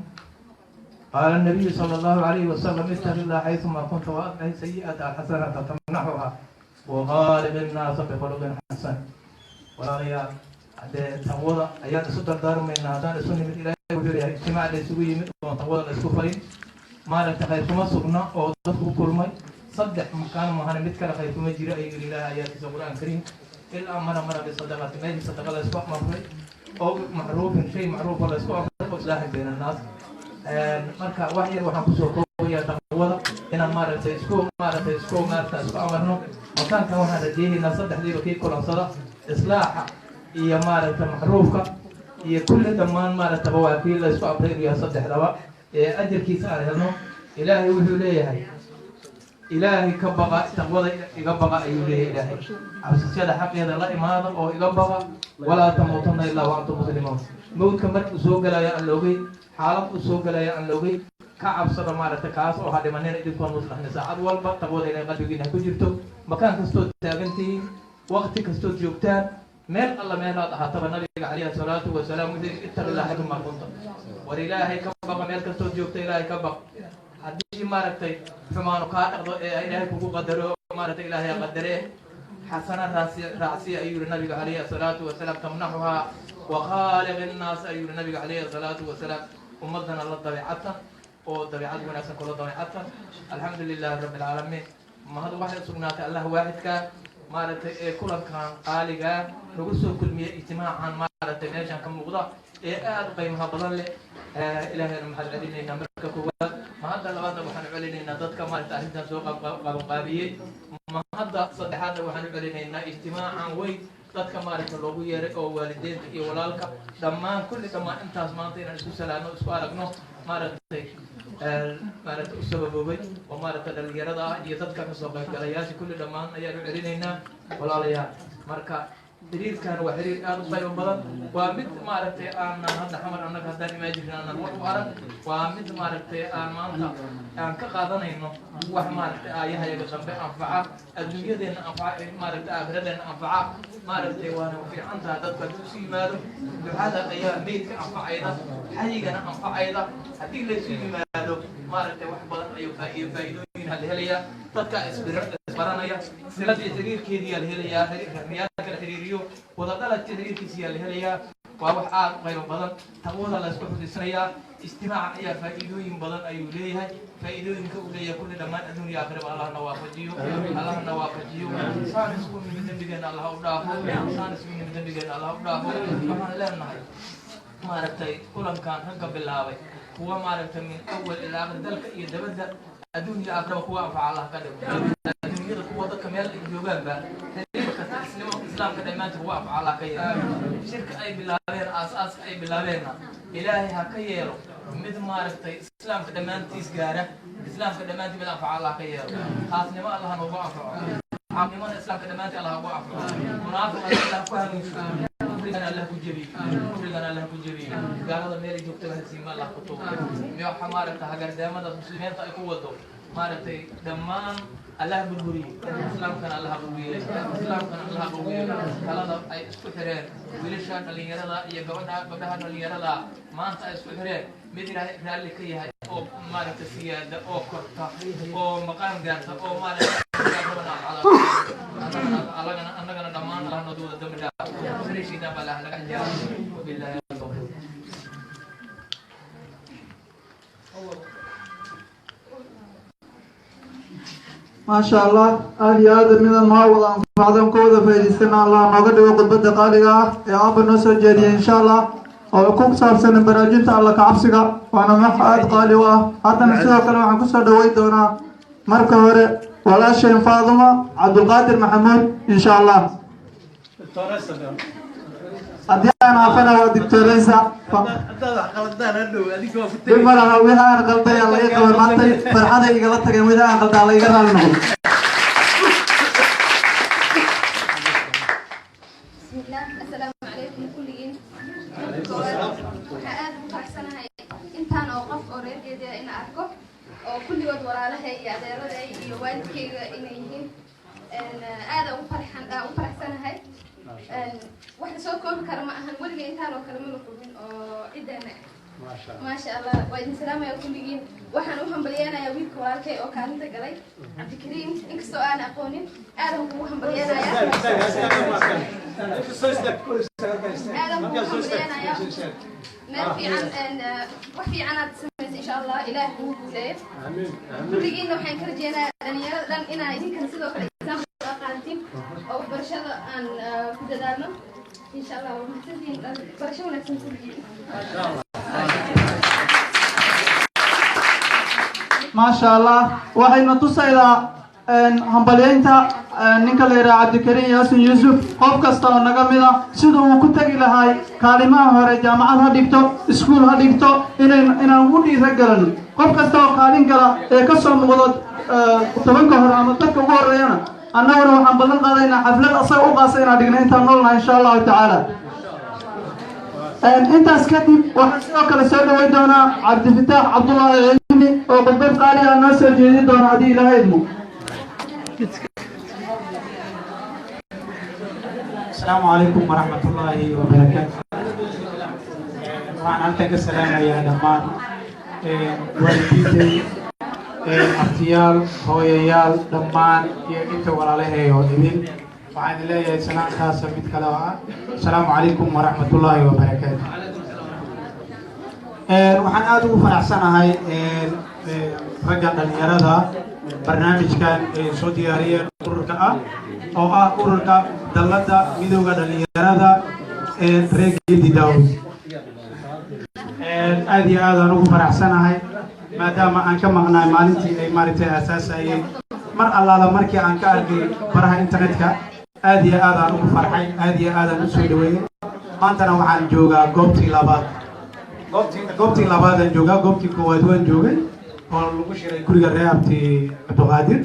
قال النبي صلى الله عليه وسلم: اتق الله حيثما كنت وأتبع السيئة الحسنة تمنحها وغالب الناس بخلق حسن. Walaalayaal, haddee taqwada ayaan isu dardaarmaynaa. Haddaan isu nimid, Ilaahay wuxuu leeyahay: ijtimaac la isugu yimid oon taqwada la isku farin, maaragta khayr kuma sugna. Oo dadku ku kulmay saddex makaan mahane, mid kale khayr kuma jiro, ayuu yidhi Ilaahay aayaadkiisa Qur-aan Kariim: ilaa man amara bisadaqati, meeshii sadaqa la isku amray, oo macruufin, shay macruufa la isku amray, oo islaaxin bayna annaas. Marka wax yar waxaan kusoo koobayaa taqwada inaan maaragtay isku amarno. Makaankan waxaan rajeynaynaa saddexdiiba kii kulansada, islaaxa iyo maaragtay macruufka iyo kulli dhammaan maaragtaba, waa kii la isku amray inuu yahay saddexdaba ee ajarkiisa aan helno. Ilaahay wuxuu leeyahay: Ilaahay ka baqa, taqwada iga baqa, ayuu leeyahay Ilaahay. Cabsisyada xaqeeda la imaada oo iga baqa. Walaa tamuutunna ilaa wa antum muslimuun. Mawdka markuu soo galaya aan la ogeyn, xaalad uu soo galaya aan la ogeyn, ka cabsada maaragtay kaas oo ha dhimanina idinkoon muslaxni. Saacad walba taqwada inay qalbigiina ku jirto, makaan kastood taagantihiin, waqti kastood joogtaan, meel alla meelaad ahaataba. Nabiga calayhi salaatu wasalaam wuxuu yidhi: ittaqi illah xaytuma kunta. War Ilaahay ka baqa meel kastood joogta, Ilaahay ka baq. Haddii maaragtay xumaanu kaa dhaqdo ee Ilaahay kugu qadaro, maaragtay Ilaahay qadaree, xasana raasi raacsiya, ayuu yihi Nabiga calayhi asalaatu wasalaam. Tamnaxuhaa wakhaaliq innaas, ayuu yihi Nabiga calayhi asalaatu wasalaam. Ummadana la dabeecadtan oo dabeecad wanaagsan kula dabeecadtan. Alxamdu lilahi rabbi alcaalamiin. Mahad waxay usugnaatay Allah waaxidka, maaragtay, ee kulankan qaaligaa nagu soo kulmiyey, ijtimaacan maaragtay meeshan ka muuqda ee aada u qiimaha badan leh. Ilaahayna mahad celinaynaa marka koowaad. Mahadda labaadna waxaan u celinaynaa dadka maaragtay arrintan soo qabanqaabiyey. Mahadda saddexaadna waxaan u celinaynaa ijtimaacan weyn dadka maaragta loogu yeeray oo waalideynta iyo walaalka dhammaan, kulli dhammaan intaas maanta inaan isku salaano, isku aragno, maaragtay u sababoobay oo maaragtay dhalinyarada ah iyo dadka kasoo qaybgalayaasha, kulli dhammaan ayaan u celinaynaa, walaalayaal. Marka xiriirkan waa xiriir aada u qaybo badan, waa mid maaragtay aanan hadda Xamar annaga haddaan imaan jirin aanan wax u arag, waa mid maaragtay aan maanta aan ka qaadanayno wax maaragtay aayahayaga dambe anfaca, adduunyadeenna anfaca, maaragtay aakhiradeenna anfaca. Maaragtay waana fiican tahay dadku haddii isu yimaado. Ducada ayaa meydka anfacayda, xayigana anfacayda. Haddii laysu yimaado, maaragtay, wax badan ayuu faa'iidooyin la helayaa. Dadka isbaranaya, siladii xiriirkeediyaa la helayaa, rahmiyaalka la xiriiriyo, wada dhaladkii xiriirkiisiyaa la helayaa. Waa wax aad u qaybo badan. Taqwada la isku xusisanayaa. Ijtimaaca ayaa faa'iidooyin badan ayuu leeyahay. Faa'iidooyinka uu leeyahay kulli dhammaan adduun iyo aakhiraba Allahna waafajiyo, Allahna waafajiyo. Saan isku nimid dembigeena Allah u dhaafo, saan isku nimid dembigeena Allah u dhaafo. Waxaan leenahay, maaragtay, kulankan ragga bilaabay kuwa maaragtay min awal ilaa aakhir, dalka iyo dabadda, adduun iyo aakhiraba kuwa anfaca Allah ka dhigo. Adduunyada kuwa dadka meel ay joogaanba xiriirka islimo islaamka dhammaantii kuwa anfaca Allah ka yeelo. Shirka ay bilaabeen, aas-aaska ay bilaabeenna Ilaahay ha ka yeelo mid maaragtay islaamka dhammaantiis gaara, islaamka dhammaantii mid anfaca Allah ka yeelo. Khaasnimo Allah noogu anfaco, caamnimada islaamka dhammaantii Allah ugu anfaco. Munaafiqana Allah ku hanuunsho, kufrigana Allah ku jebiyo, kufrigana Allah ku jebiyo. Gaalada meel ay joogtaba hasiima Allah ku tuuro. Waxa maaragta hagardaamada muslimiinta ay ku wado, maaragtay, dhammaan Allah burburiye, islaamkana Allah qawiye, islaamkana Allah qawiye. Talada ay isku xireen wiilasha dhalinyarada iyo gabadha gabdhaha dhalinyarada maanta ay isku xireen, mid Ilaahay raalli ka yahay oo maaragtay siyaada oo korta oo maqaam gaarta oo maaragtay allagana annagana dhammaan Allah noo wada dambi dhaaf. Sariishiina baa Allah naga xijaab. Wabillahi tawfiiq. Maasha Allah, aada iyo aada mida noo wada anfacdan, ku wada faa'iidaysana Allah nooga dhigo khudbadda qaaliga ah ee aaba noo soo jeediyay, insha Allah, oo ku saabsan baraarujinta Alla kacabsiga, waana wax aada qaali u ah. Haddana sidoo kale waxaan kusoo dhaweyn doonaa marka hore walaasheen Faaduma Cabdulqaadir Maxamuud, insha Allah. Haddii aan hafana waa doctoresa, dhib ma laha. Wixii aan qalday laga qabay maanta farxaday igala tageen. Wixii aan qaldaa la iga raali noqdo. بسم الله، السلام عليكم kulligiin. Marka koowaad waxaa aad ugu faraxsanahay intaan oo qof oo reergeeda ina arko oo kulligood walaalahay iyo adeeraday iyo waalidkayga inay yihiin. Aad ugu farxan ugu faraxsanahay. Wax la soo koobi kara ma ahan. Weligay intaan oo kale ma la kulmin oo ciddeena ah. Maasha Allah, waa idin salaamaya kulligiin. Waxaan u hambalyeenayaa wiilka walaalkay oo kaalinta galay, Cabdikariim. Inkastoo aan aqoonin, aadan kugu hambalyeenayaa, aadan kugu hambalyeenayaa. Meel fiican, wax fiican aad samaysay. Insha Allah Ilaah kugu guuleeyo. Kulligiinna waxaan ka rajeynayaa dhalinyarada dhan inaa idinkana sidoo kale example soo qaadatiin oo waxbarashada aan ku dadaalno, insha Allah. Waa mahadsantihiin. Barasho wanaagsan kulligiin. Maasha Allah, waxayna tusaydaa hambalyeynta ninka la yidhaha Cabdikariim Yaasin Yuusuf. Qof kasta oo naga mid ah sida uu ku tegi lahay kaalimaha hore, jaamacad ha dhigto, iskuul ha dhigto, inay inaan ugu dhiira gelano. Qof kasta oo kaalin gala ee ka soo muuqdo 10-ka hore ama dadka ugu horreeyana, annaguna waxaan ballan qaadaynaa xaflad asaga u qaasa inaan dhigno intaan noolnahay, insha Allahu tacaala. Intaas kadib waxaan sidoo kale soo dhaweyn doonaa Cabdifitaax Cabdullaahi Cilmi oo khudbad qaali ah noo soo jeedin doona haddii Ilaahay idmo. Asalaamu calaykum waraxmat ullaahi wabarakaatu. Waxaan halkan ka salaamayaa dhammaan waalidiintay. Abtiyaal, hooyayaal, dhammaan iyo inta walaalahay oo idin, waxaan idin leeyahay salaan khaasa mid kale oo ah asalaamu calaykum waraxmatullaahi wabarakaatu. Waxaan aada ugu faraxsanahay ragga dhalinyarada barnaamijkan ay soo diyaariyeen, ururka ah oo ah ururka Dalladda Midowda Dhalinyarada ee reer Geedi Daawud. Aad iyo aad aan ugu faraxsanahay maadaama aan ka maqnaay maalintii ay maaragtay aasaasayeen. Mar allaala markii aan ka arkay baraha internetka, aad iyo aad aan ugu farxay, aad iyo aad aan u soo dhaweeyey. Maantana waxaan joogaa goobtii labaad, goobtii labaadaan joogaa. Goobtii koowaad waan joogay oo lagu shiray guriga reer abti Cabdiqaadir.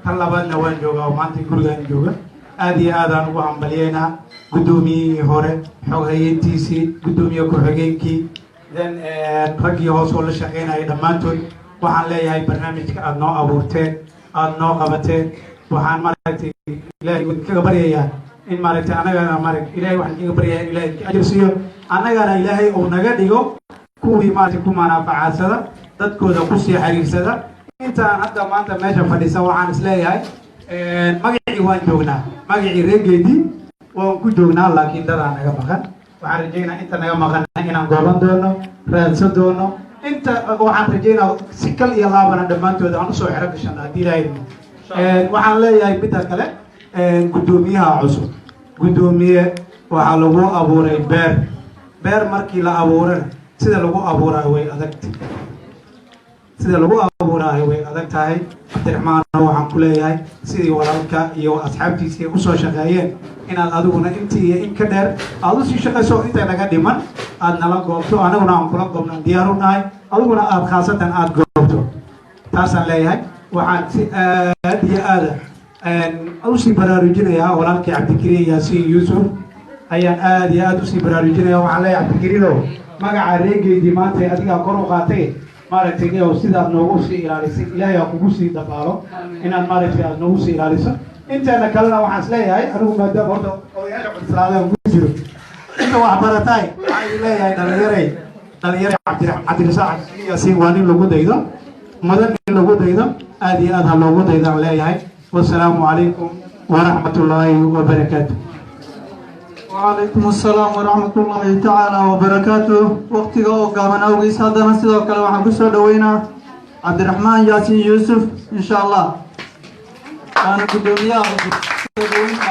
Tan labaadna waan joogaa oo maanta gurigaan jooga. Aad iyo aad aan ugu hambalyeynaa guddoomiyihii hore, xoghayeyntiisii, guddoomiye ku-xigeenkii, then raggii hoos oo la shaqeynayay dhammaantood. Waxaan leeyahay barnaamijka aada noo abuurteen, aada noo qabateen, waxaan maaragtay Ilaahay kaga baryayaa in maaragtay annagana maaragtay Ilaahay waxaan kaga baryayaa in Ilaahay ka ajir siiyo, annagana Ilaahay uu naga dhigo kuwii maaragtay ku manaafacadsada, dadkooda kusii xiriirsada. Intaan hadda maanta meesha fadhisa, waxaan isleeyahay magacii waan joognaa, magacii reegeedii waan ku joognaa, laakiin dadaa naga maqan. Waxaan rajeynaa inta naga maqan inaan gooban doono, raadsan doono. Inta waxaan rajeynaa si kal iyo laabana dhammaantood aan usoo xero gashana haddii Ilaahay idmo. Waxaan leeyahay midda kale, guddoomiyaha cusub, guddoomiye, waxaa lagu abuuray beer. Beer markii la abuurana, sida lagu abuuraayo way adagta, sida lagu abuuraayo way adag tahay. Cabdiraxmaanna waxaan ku leeyahay sidii walaalka iyo asxaabtiisii usoo shaqeeyeen inaad adiguna intii iyo in ka dheer aada usii shaqayso. Inta naga dhiman aad nala goobto, anaguna aan kula goobno diyaar u nahay, adiguna aad khaasatan aada goobto, taasaan leeyahay. Waxaan si aad iyo aada usii baraarujinayaa walaalkii Cabdikariin Yaasiin Yuusuf ayaan aad iyo aad usii baraarujinaya. Waxaan leeyahay, Cabdikariinow, magaca reegeydii maanta adigaa kor u qaatay, maaragtay niyow sidaad noogu sii ilaalisay Ilaahay ha kugu sii dabaalo inaad maaragtay aad noogu sii ilaaliso. Inteena kalena waxaan is leeyahay anigu, maadaama horta odayaasha cuslaadaan ku jiro, inta wax barataay, waxaan idin leeyahay dhalinyaray, dhalinyaray, Cabdirasaaq Cabdikariin Yaasiin waa nin lagu daydo mudan, in lagu daydo, aad iyo aad ha loogu daydaan leeyahay. Wasalaamu calaykum waraxmat ullaahi wabarakaatu. وعليكم السلام ورحمة الله تعالى وبركاته. Waqtiga oo gaaban awgiis, haddana sidoo kale waxaan kusoo dhaweynaa Cabdiraxmaan Yaasiin Yuusuf, insha Allah, waana guddoomiyaha cusub. Soo dhaweynta.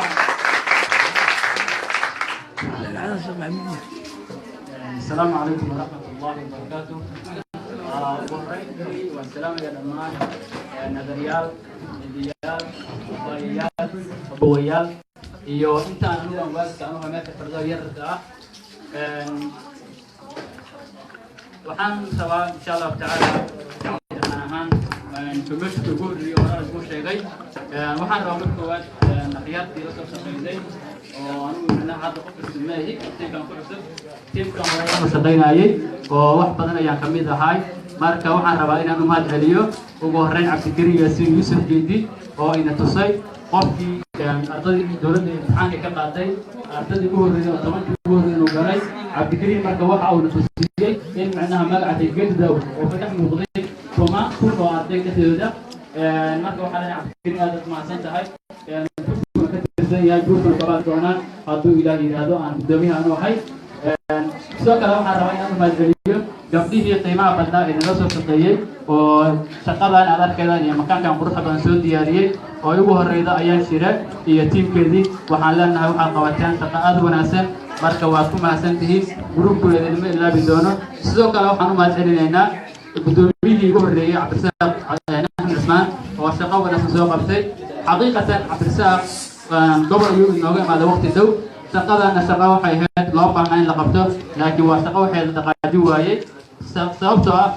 السلام عليكم ورحمة الله وبركاته. Ugu horreyntii waan salaamaya dhammaan nadaryaal, nidiyaal, abayayaal, abawayaal iyo intaan anigu aan waalidka anuga meesha fadhido yararka ah. Waxaan rabaa, insha Allahu tacaala, cabdiraxmaan ahaan informationka ugu horreeyay oo hore kuu sheegay. Waxaan rabaa marka koowaad akhyaartii la soo shaqaysay oo anigu micnaha hadda qof cusub ma ahi, tiimkan ku cusub, tiimkan hore la shaqaynayay oo wax badan ayaan ka mid ahay. Marka waxaan rabaa inaan u mahad celiyo ugu horreyn Cabdikariin Yaasiin Yuusuf Geedi oo ina tusay qofkii ardadii dowladda imtixaanka ka qaaday, ardadii ugu horreeyay oo 10-kii ugu horreeyay inuu galay Cabdikariin. Marka waxa uu na tusiyey in macnaha magaca Geedi Daawud oo ka dhex muuqday 10,000 oo arday dhexdooda. Marka waxaa leeyahay, Cabdikariin, aad aad mahadsan tahay. Ka tirsan yahay guurkan qaban doonaan hadduu Ilaah yidhaahdo aan guddoomiyaha anu ahay. Sidoo kale waxaan rabaa inaan u mahadceliyo gabdhihii qiimaha badnaa ee nala soo shaqeeyey oo shaqadan aad arkaydaan iyo makaankan quruxda badan soo diyaariyey, oo ugu horeyda Ayaan Shire iyo tiimkeedii. Waxaan leenahay waxaad qabateen shaqo aad u wanaagsan, marka waad ku mahadsan tihiin. Gruubkooda idinma ilaabi doono. Sidoo kale waxaan u mahadcelinaynaa guddoomiyihii ugu horreeyey, Cabdirasaaq Axmed Cismaan, oo shaqo wanaagsan soo qabtay. Xaqiiqatan Cabdirasaaq gobol ayuu inooga imaaday waqti dhow. Shaqadana shaqo waxay ahayd loo baahnaa in la qabto, laakiin waa shaqo waxay la dhaqaajin waayey, sababtoo ah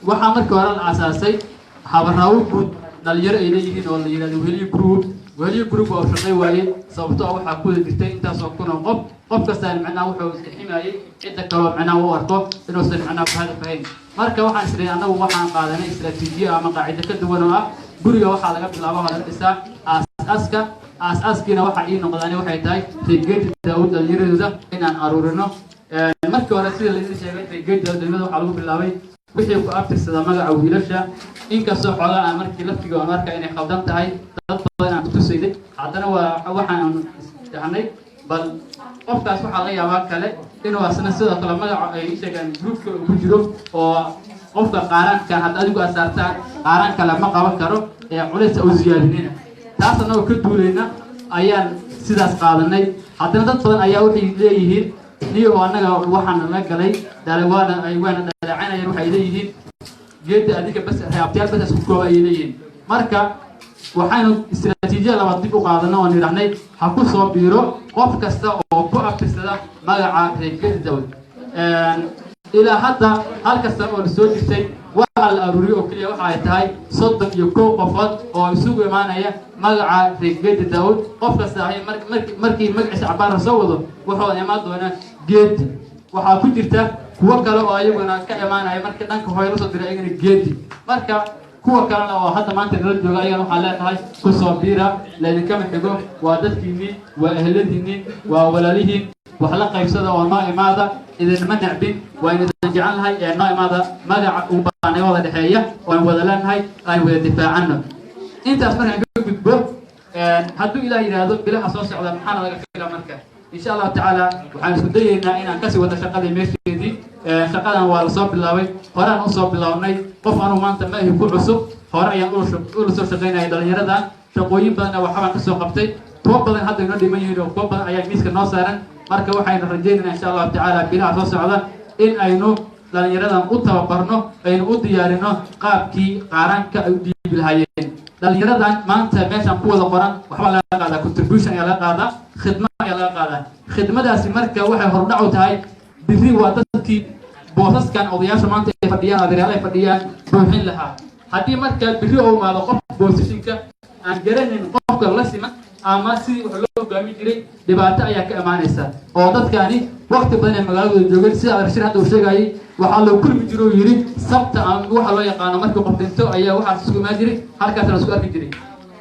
waxaa markii hore la aasaasay habaraawo guud dhalinyaro ay leeyihiin oo la yidhahdo Weheliyo Group. Weheliyo Group waa shaqay waayey, sababtoo ah waxaa ku wada jirtay intaasoo kun oo qof. Qof kastaan macnaha wuxuu isximayay cidda kaloo macnaha u arko inuusan macnaha ku hadaf ahayn. Marka waxaan isleeyahay annagu waxaan qaadanay istiraatiijiye ama qaacido ka duwan oo ah guriga waxaa laga bilaabo waa laga dhisaa aas-aaska. Aas-aaskiina waxaa ii noqdaani waxay tahay Reegeedi Daawud dhalinyaradooda inaan aruurino. Markii hore, sida laidin sheegay, Reegeedi Daawud dhalinyaradooda waxaa lagu bilaabay Wixii ku abtirsada magaca wiilasha, inkastoo xoogaa aan markii laftiga aan arkaa inay khaldan tahay, dad badan aan kutusayday, haddana waa waxaan isdhahnay bal qofkaas waxaa laga yaabaa kale inuu asna sidoo kale magaca ay sheegaan groupka uu ku jiro, oo qofka qaaraanka hadda adigu aad saartaan qaaraan kale ma qaban karo ee culaysa u ziyaadinina. Taas annagoo ka duulayna ayaan sidaas qaadanay. Haddana dad badan ayaa waxay leeyihiin, niyo annaga waxaana la galay waana ay waana dhaleecanayaan. Waxay leeyihiin Geeddi adiga bas, reabtayaal bas isku kooba ayay leeyihiin. Marka waxaynu istiraatiijiyada labaad dib u qaadano oon idhahnay ha ku soo biiro qof kasta oo ku abtirsada magaca reer Geedi Daawud. Ilaa hadda hal kasta oo la soo jirtay waxaa la aruuriyey oo keliya waxa ay tahay 31 qofood oo isugu imaanaya magaca reer Geedi Daawud. Qof kasta ahi markii magaciisa cabaar la soo wado, wuxuu imaan doonaa Geedi. Waxaa ku jirta kuwo kale oo ayaguna ka imaanaya markii dhanka hooyo lasoo diray, ayagana Geedi. Marka kuwa kalena oo hadda maanta nala jooga, ayagana waxaan leenahay kusoo biira, laydinkama xigo. Waa dadkiinnii, waa ehladiinnii, waa walaalihiin. Wax la qaybsada oo noo imaada. Idinma necbin, waa idin jecel nahay ee noo imaada. Magaca uu baa naga wada dhexeeya oo aan wada leenahay, aan wada difaacano. Intaas markaan ka gudbo, hadduu Ilaah yidhaahdo, bilaha soo socda maxaana laga fila? Marka insha Allahu tacaala waxaan isku dayeynaa inaan kasii wada shaqadii meesheedii. Shaqadan waa lasoo bilaabay, horaan usoo bilownay. Qof anuu maanta ma ahi ku cusub, hore ayaan ula soo shaqaynaya dhalinyaradan. Shaqooyin badanna waxbaan kasoo qabtay, kuwo badan hadda inoo dhiman yihiin oo kuwo badan ayaa miiska noo saaran. Marka waxaynu rajaynaynaa insha Allahu tacaala bilaha soo socda in aynu dhalinyaradan u tababarno, aynu u diyaarino qaabkii qaaraanka ay u dhiibi lahaayeen. Dhalinyaradan maanta meeshan ku wada qoran waxbaa laga qaadaa, contribution ayaa laga qaadaa, khidmo ayaa laga qaadaa. Khidmadaasi marka waxay hordhac u tahay biri waa dadkii boosaskan odayaasha maanta ay fadhiyaan, adeeryaal ay fadhiyaan, buuxin lahaa. Haddii marka biri oo imaado qof positionka aan garanayn, qofka la siman ama sidii wax loo hogaamin jiray, dhibaato ayaa ka imaanaysa. Oo dadkaani waqti badan ay magaaladooda joogeen, sida Adarshir hadda uu sheegayay, waxaa loo kulmi jiro uu yidhi sabta ama waxa loo yaqaano markii qof dhinto ayaa waxaas isku imaan jiray, halkaasna isku arki jiray.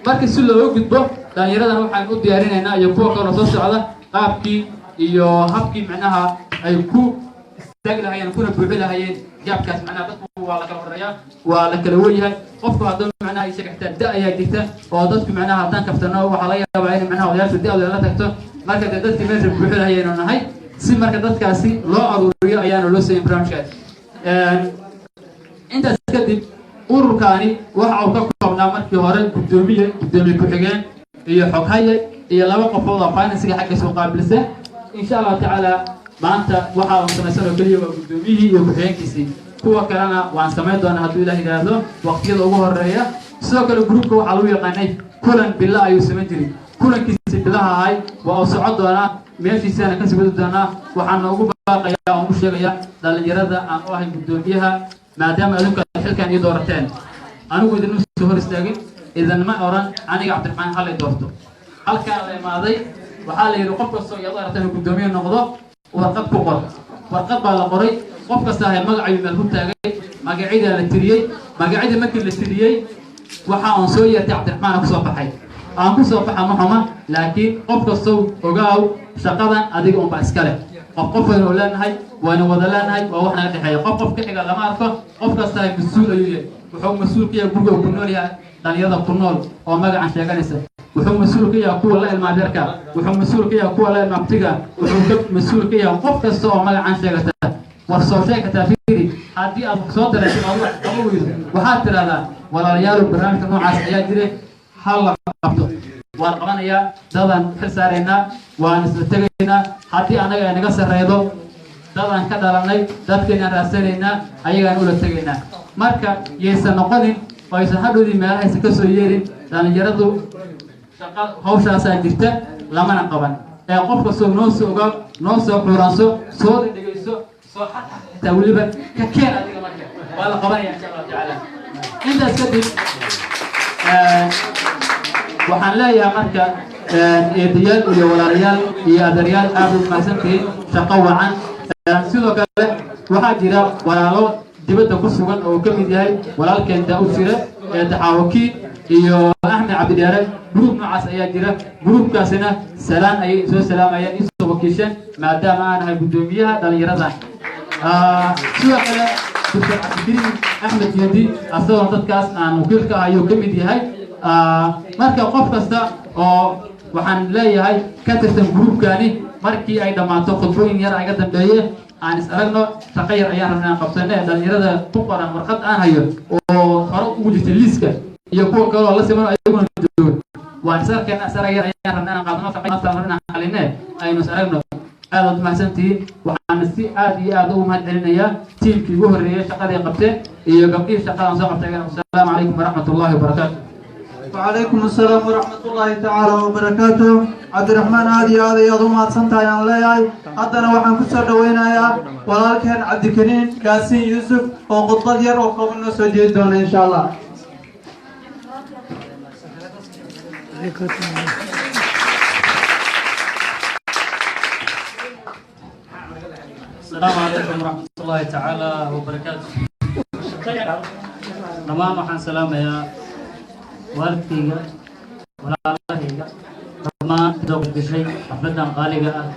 Marka si looga gudbo, dhalinyaradan waxaan u diyaarinaynaa iyo kuwa kaloo soo socda qaabkii iyo habkii macnaha ay ku istaagi lahayeen kuna buuxi lahayeen gapkaas. Macnaha dadku waa la kala horeeyaa, waa la kala weyahay. Qofku hadduu macnaha ay sheegtaa da ayaa jirta oo dadku macnaha haddaan kaftano waxaa laga yaabaa in macnaha odayaashu da'dooda la tagto. Marka dee dadkii meesha buuxi lahayeenu nahay, si marka dadkaasi loo aruuriyo ayaana loo sameyn barnaamijkaas. Intaas kadib, ururkaani waxa uu ka koobnaa markii hore guddoomiye, guddoomiye ku-xigeen iyo xoghaye iyo laba qofood oo financega xaggiisa u qaabilsan. Insha Allahu tacaala maanta waxa uu samaysan oo keliya waa guddoomiyihii iyo ku-xigeenkiisii. Kuwa kalena waan samayn doonaa hadduu Ilaah yidhaahdo waqtiyada ugu horeeya. Sidoo kale groupka waxaa lagu yaqaanay kulan bilo ayuu samayn jiray. Kulankiisi bilaha ahay waa uu socon doonaa, meeshiisaana kasii wadi doonaa. Waxaana ugu baaqayaa oon u sheegaya dhalinyarada aan u ahay guddoomiyaha, maadaama adinku aad xilkan ii doorateen, anigu idinma soo hor istaagin, idinma oran aniga Cabdiraxmaan hallay doorto. Halkaan la imaaday waxaa la yidhi qof kastoo iyadoo aragta inuu guddoomiye noqdo warqad ku qor. Warqad baa la qoray, qof kasta ahay magacayuu meel ku taagay, magacyada la tiriyey. Magacyadii markii la tiriyey, waxa aan soo yeertay Cabdiraxmaan kusoo baxay. Aan ku soo baxa ma xuma, laakiin qof kastow ogaaw, shaqadan adiga unbaa iska leh. Qof qof waynu leenahay, waynu wada leenahay, waa wax naga dhexeeya. Qof qof ka xiga lama arko. Qof kasta mas-uul ayuu yahay. Wuxuu mas-uul ka yahay guriga uu ku nool yahay dhalinyarada ku nool oo magacan sheeganaysa. Wuxuu mas-uul ka yahay kuwa la ilmaadeerka, wuxuu mas-uul ka yahay kuwa la ilmaabtiga, wuxuu ka mas-uul ka yahay qof kasta oo magacan sheegata. War soo sheeg kartaa, fiiri, haddii aad wax soo darayso aad wax qaba weydo, waxaad tidhahdaa walaalayaal, barnaamijka noocaas ayaa jira, hal la qabto. Waan qabanayaa, dadaan xil saaraynaa, waan isla tegaynaa. Haddii annaga ay naga sarreydo, dadaan ka dhalanay, dadkaynaan raadsanaynaa, ayagaan ula tegaynaa. Marka yaysan noqonin oo aysan hadhowdii meelahaysan ka soo yeerin dhalinyaradu shaqa hawshaasaa jirta lamana qaban. Ee qof kastoo noo soo ogaa, noo soo xuuraanso, soo dhegeyso, soo xitaa weliba ka keen adiga. Marka waa la qabanaya insha Allahu tacaala. Intaas kadib waxaan leeyahay marka eedayaal iyo walaalayaal iyo adeeryaal, aad u mahadsantihiin, shaqo wacan. Sidoo kale waxaa jira walaalo dibadda ku sugan oo uu ka mid yahay walaalkeen Daa'ud Shire ee Taxaawaki iyo Axmed Cabdidheere. Group noocaas ayaa jira. Groupkaasina salaan ayay soo salaamayaan, isoo wakiisheen maadaama aan ahay guddoomiyaha dhalinyarada. Sidoo kale Dr. Cabdikariim Axmed Geedi asagoo dadkaas aan wakiilka ah ayuu ka mid yahay. Marka qof kasta oo waxaan leeyahay ka tirsan gruubkani, markii ay dhammaato khudbooyin yar aga dambeeye aan is aragno, shaqo yar ayaan rabnaa aan qabsane. Dhalinyarada ku qoran warqad aan hayo oo hore ugu jirta liiska iyo kuwa kale oo la siman ayaguna joogo, waan is arkayna. Is arag yar ayaan rabnaa inaan qaadano, shaqo inaan xaline, aynu is aragno. Aad aad umahadsantihiin. Waxaan si aad iyo aad ugu mahad celinayaa tiimkii ugu horreeyay shaqadii qabteen iyo gabdhihii shaqadan soo qabtay. Asalaamu calaykum waraxmat ullahi wabarakaatu. وعليكم السلام ورحمة الله تعالى وبركاته. عبد الرحمن aad iyo aad ayaad u mahadsantahay aan leeyahay. Haddana waxaan ku soo dhaweynayaa walaalkeen Cabdikariin Kaasin Yuusuf oo khudbad yar oo kooban noo soo jeedi doona, insha Allah. السلام عليكم ورحمة الله تعالى وبركاته. Dhammaan waxaan salaamayaa waalidkayga, walaalahayga, dhammaan kasoo gashay xafladan qaaliga ah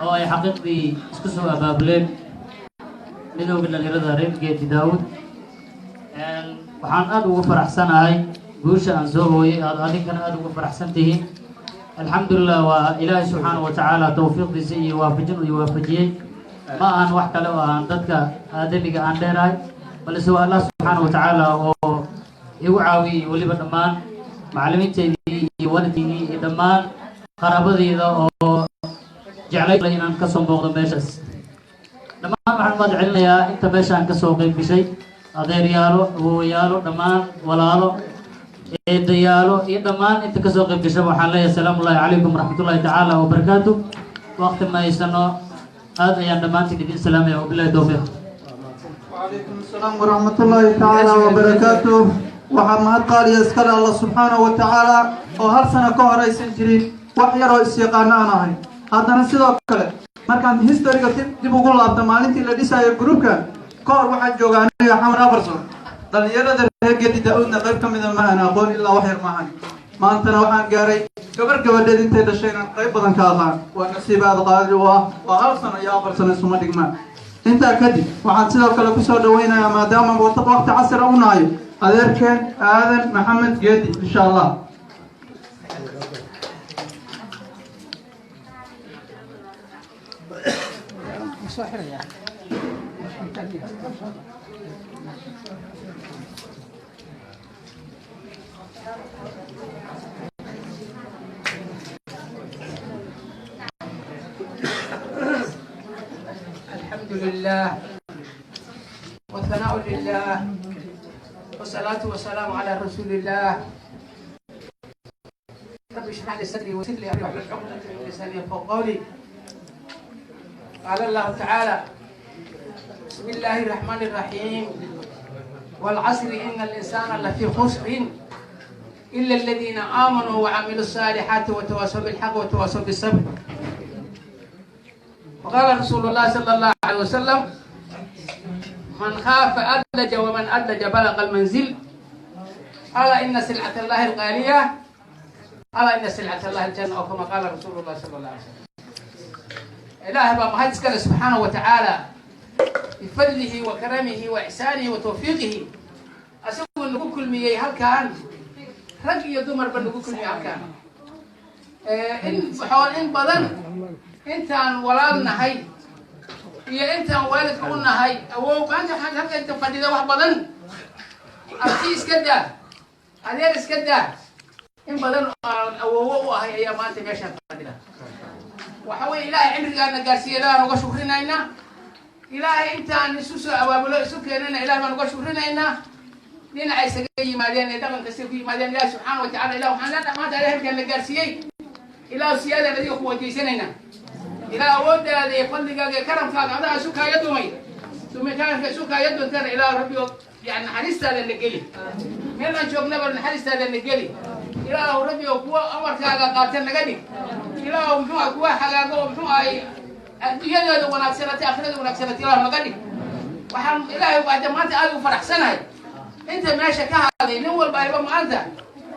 oo ay xaqiiqdii isku soo abaabuleen Midowga Dhalinyarada Reer Geedi Daawud. Waxaan aada ugu faraxsanahay guusha aan soo hooyay, aad adinkana aada ugu faraxsan tihiin. Alxamdulilah, waa Ilaahay subxaanahu wa tacaala towfiiqdiisa iyo waafajin uu waafajiyey. Ma ahan wax kale oo aan dadka aadamiga aan dheerahay, balse waa Allah subxaanahu wa tacaala oo igu caawiyey, weliba dhammaan macallimiinteydii iyo waalidkaygii iyo dhammaan qaraabadeyda oo jeclay inaan kasoo muuqdo meeshaas. Dhammaan waxaan mahad celinayaa inta meeshaan kasoo qayb gashay: adeeryaalo, awowayaalo, dhammaan walaalo, eedayaalo iyo dhammaan inta kasoo qayb gasha. Waxaan leeyahay asalaamu ullahi calaykum waraxmatullahi tacaala wabarakaatu. Waqti ma haysano, aad ayaan dhammaantiin idin salaamaya. Wabilahi towfiiq. وعليكم السلام ورحمة الله تعالى وبركاته. Waxaa mahad qaaliya iskale Alla subxaanahu wa tacaala oo hal sano ka hor aysan jirin wax yaroo isyaqaano aan ahay. Haddana sidoo kale markaan historyga dib ugu laabto, maalintii la dhisayo gruubkan ka hor, waxaan joogaa aniga Xamar 4 sano. Dhalinyarada reer Gedi Daa-uudna qayb ka mida ma aan aqoon ilaa wax yar maahan. Maantana waxaan gaaray gabar gabadheed intay dhashay inaan qayb badan ka aqaan. Waa nasiib aada qaali u ah. Waa hal sano iyo 4 sano isuma dhigmaan. Intaa kadib waxaan sidoo kale kusoo dhaweynayaa, maadaama waqti casira u nahayo, adeerkeen Aadan Maxamed Geedi, insha Allah. الحمد لله والثناء لله والصلاة والسلام على رسول الله. رب اشرح لي صدري ويسر لي أمري واحلل عقدة من لساني يفقهوا قولي. قال الله تعالى: بسم الله الرحمن الرحيم، والعصر إن الإنسان لفي خسر إلا الذين آمنوا وعملوا الصالحات وتواصوا بالحق وتواصوا بالصبر. وقال رسول الله صلى الله عليه وسلم: من خاف أدلج، ومن أدلج بلغ المنزل. ألا إن سلعة الله الغالية، ألا إن سلعة الله الجنة، أو كما قال رسول الله صلى الله عليه وسلم. إله baa mahad iskale سبحانه وتعالى، بفضله وكرمه وإحسانه وتوفيقه asagoo nagu kulmiyey halkan, rag iyo dumarba nagu kulmiyey halkan. In waxaa in badan intaan walaal nahay iyo intaan waalidka u nahay awow. Maanta waxaan halka inta fadhida wax badan, abti iska daa, adeer iska daa, in badan aan awoowo u ahay ayaa maanta meeshaan fadhida. Waxa weeye, Ilaahay cimrigaana gaarsiiya, Ilaah uga shukrinaynaa. Ilaahay intaan isu soo abaabulo isu keenana, Ilaah baan uga shukrinaynaa. Dhinaca isaga yimaadeen ee dhaqan kasta ku yimaadeen, Ilaah subxaana wa tacala, Ilah waxaan leenahay maanta Ilaah halkaan la gaarsiiyey. Ilaah siyaadaan adiga ku wajaysanayna. Ilaah awooddaada iyo fadligaaga iyo karamkaaga adaa isu kaaya dumay dumikaanka isu kaaya duntana. Ilaah Rabbi oo yani naxariistaada na geli, meel aan joognaba naxariistaada na geli. Ilaahu Rabbi oo kuwa amarkaaga qaata naga dhig. Ilaahu muxuu ah kuwa xagaago oo muxuu ahay adduunyadooda wanaagsanatay, aakhirada wanaagsanatay, Ilaahu naga dhig. Waxaan Ilaahay waada maanta aada u faraxsanahay inta meesha ka hadlay. Nin walba ayba maanta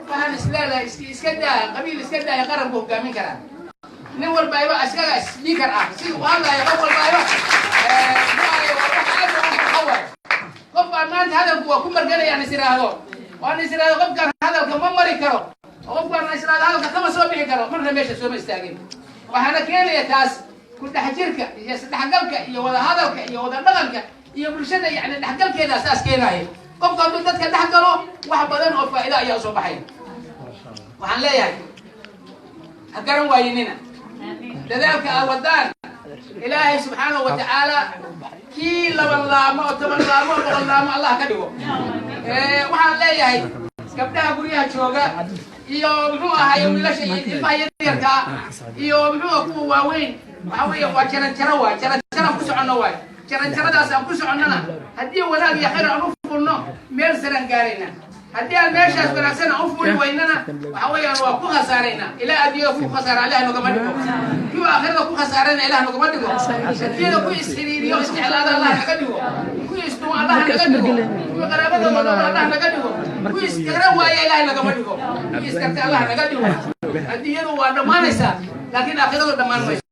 waxaan isleedahay iska daa qabiil, iska daaya, qaranku hogaamin karaa. Nin walba ayba iskaga speaker ah si uu hadlayo qof walba ayba muxuu ahay, waa wax aad ugu Qof aan maanta hadalku waa ku marganayaan is iraahdo, waan is iraahdo qofkaan hadalka ma mari karo, oo qofkaan is iraahdo hadalka kama soo bixi karo, marna meesha sooma istaagin. Waxaana keenaya taas ku dhex jirka iyo isdhexgalka iyo wada hadalka iyo wada dhaqanka iyo bulshada, yani dhexgalkeeda saas keenaya. Qofka hadduu dadka dhex galo, wax badan oo faa'iido ayaa usoo baxaya. Waxaan leeyahay, ha garan waayinina dadaalka aad wadaan. Ilaahay subxaanahu wa tacaala kii 2 laamo oo 10 laamo oo 100 laamo Allah ka dhigo. Waxaan leeyahay gabdhaha guryaha jooga iyo muxuu ahaay wiilasha iyo ilmaha yaryarkaa iyo muxuu kuwa waaweyn, waxa weeye waa jaranjaro, waay jaranjaraan ku soconno, waay jaranjaradaas aan ku soconnona. Haddii wanaag iyo khayr aan u fulno, meel saraan gaarayna. Haddii aan meeshaas wanaagsan aan u fuli waynana, waxa weeyaan waa ku khasaaraynaa. Ilaa adduunyada ku khasaara Allah nogama dhigo, kuwa aakhirada ku khasaarayna Ilaah nogama dhigo. Adduunyada ku isxiriiriyo, isjeclaada Allah naga dhigo, kuwa isduma Allah naga dhigo, kuwa qaraabadooda noqda Allah naga dhigo, kuwa isgaran waaya Ilaah nagama dhigo, kuwa iskarta Allah naga dhigo. Adduunyadu waa dhammaanaysaa, laakiin aakhiradu dhammaan mayso.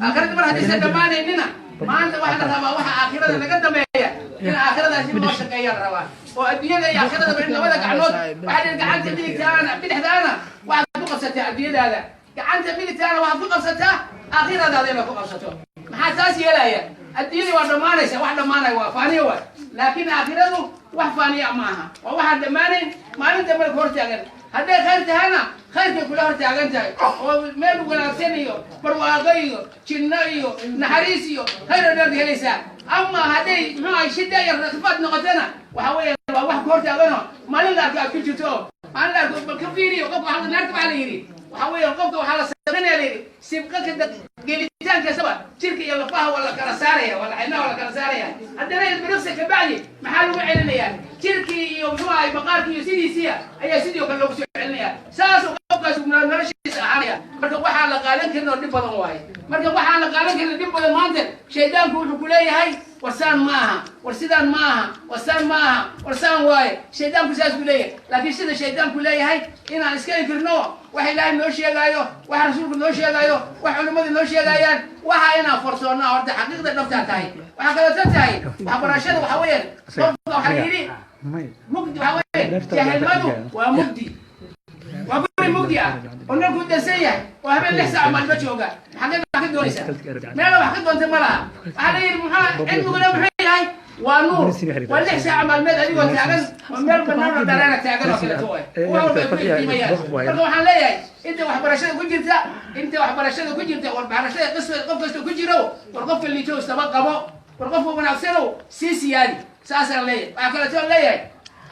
Aakhirada mar haddaysan dhammaanaynina, maanta waxaa la rabaa waxa aakhirada naga dambeeya in aakhiradaasi loo shaqeeyaa la rabaa, oo adduunyada iyo aakhirada in labada gacnood. Waxaa la gacanta midigtaana bidixdaana waxaad ku qabsataa adduunyadaada, gacanta midigtaana waxaad ku qabsataa aakhiradaada inaad ku qabsato. Maxaa taas yeelaya? Adduunyada waa dhammaanaysa, wax dhammaanaya waa faaniya waay, laakiin aakhiradu wax faaniya ma aha, waa waxaan dhammaanayn. Maalinta marka hortaagan, hadday khayr tahayna khayrkay kula hortaagan tahay, oo meel wanaagsan iyo barwaaqo iyo jinno iyo naxariis iyo khayr oo dhan helaysaa. Ama hadday muxuu ahay shida iyo rakifaad noqotana, waxa weeye waa wax ku hortaaganoo maalin la arko aad ku jirto, oo maalin la arko bal ka fiiriyo qofka. Waxa naarta waxaa la yidhi, waxa weeye qofka waxaa la samaynaya la yidhi sibqa ka gelitaan kastaba jirka iyo lafaha waa la kala saaraya, waa la xidhnaha waa la kala saaraya. Haddana ilbiriqsi ka bacdi maxaa lagu celinayaa? Jirkii iyo muxuu ahay maqaarkii iyo sidiisiya ayaa sidii oo kale loogu soo celinaya. Saasuu qofkaas noloshiisa ahaanaya. Marka waxaan la qaadan karin oo dhib badan waaye. Marka waxaan la qaadan karin dhib badan, maanta shaydaanku wuxuu ku leeyahay warsaan ma aha, war sidaan ma aha, warsaan ma aha, warsaan waaye. Shaydaanku saas ku leeyahay, laakiin sida shaydaanku leeyahay inaan iska inkirno, waxa Ilaahay noo sheegaayo, waxa rasuulku noo sheegaayo, wax culimmadu noo sheegayaan, waxa inaan farsoonnaa horta xaqiiqda dhabtaa tahay. Waxaa kaleeto tahay waxbarashada, waxa weeyaan qofka waxaa la yidhi mugdi, waxa weeye jaahilnimadu waa mugdi, waa guri mugdi ah oo nalku dansan yahay oo habeen 6 saac maalmo jooga. Xagee wax ka doonaysaa? Meela wax ka doonta ma laha. Waxaa la yidhi muxuu cilmiguna muxuu yahay? Waa nuur, waa 6 saac maalmeed adigoo taagan oo meel banaan oo dharaana taagan oo kaleeto waay, wax walba ay ku iftiimayaan. Marka waxaan leeyahay inta waxbarashada ku jirta, inta waxbarashada ku jirta, waxbarashada qisma qof kasta ku jiro, war qofka liito isdaba qabo, war qofka wanaagsanow sii siyaadi, saasaan leeyahay. Waxaa kaleeto leeyahay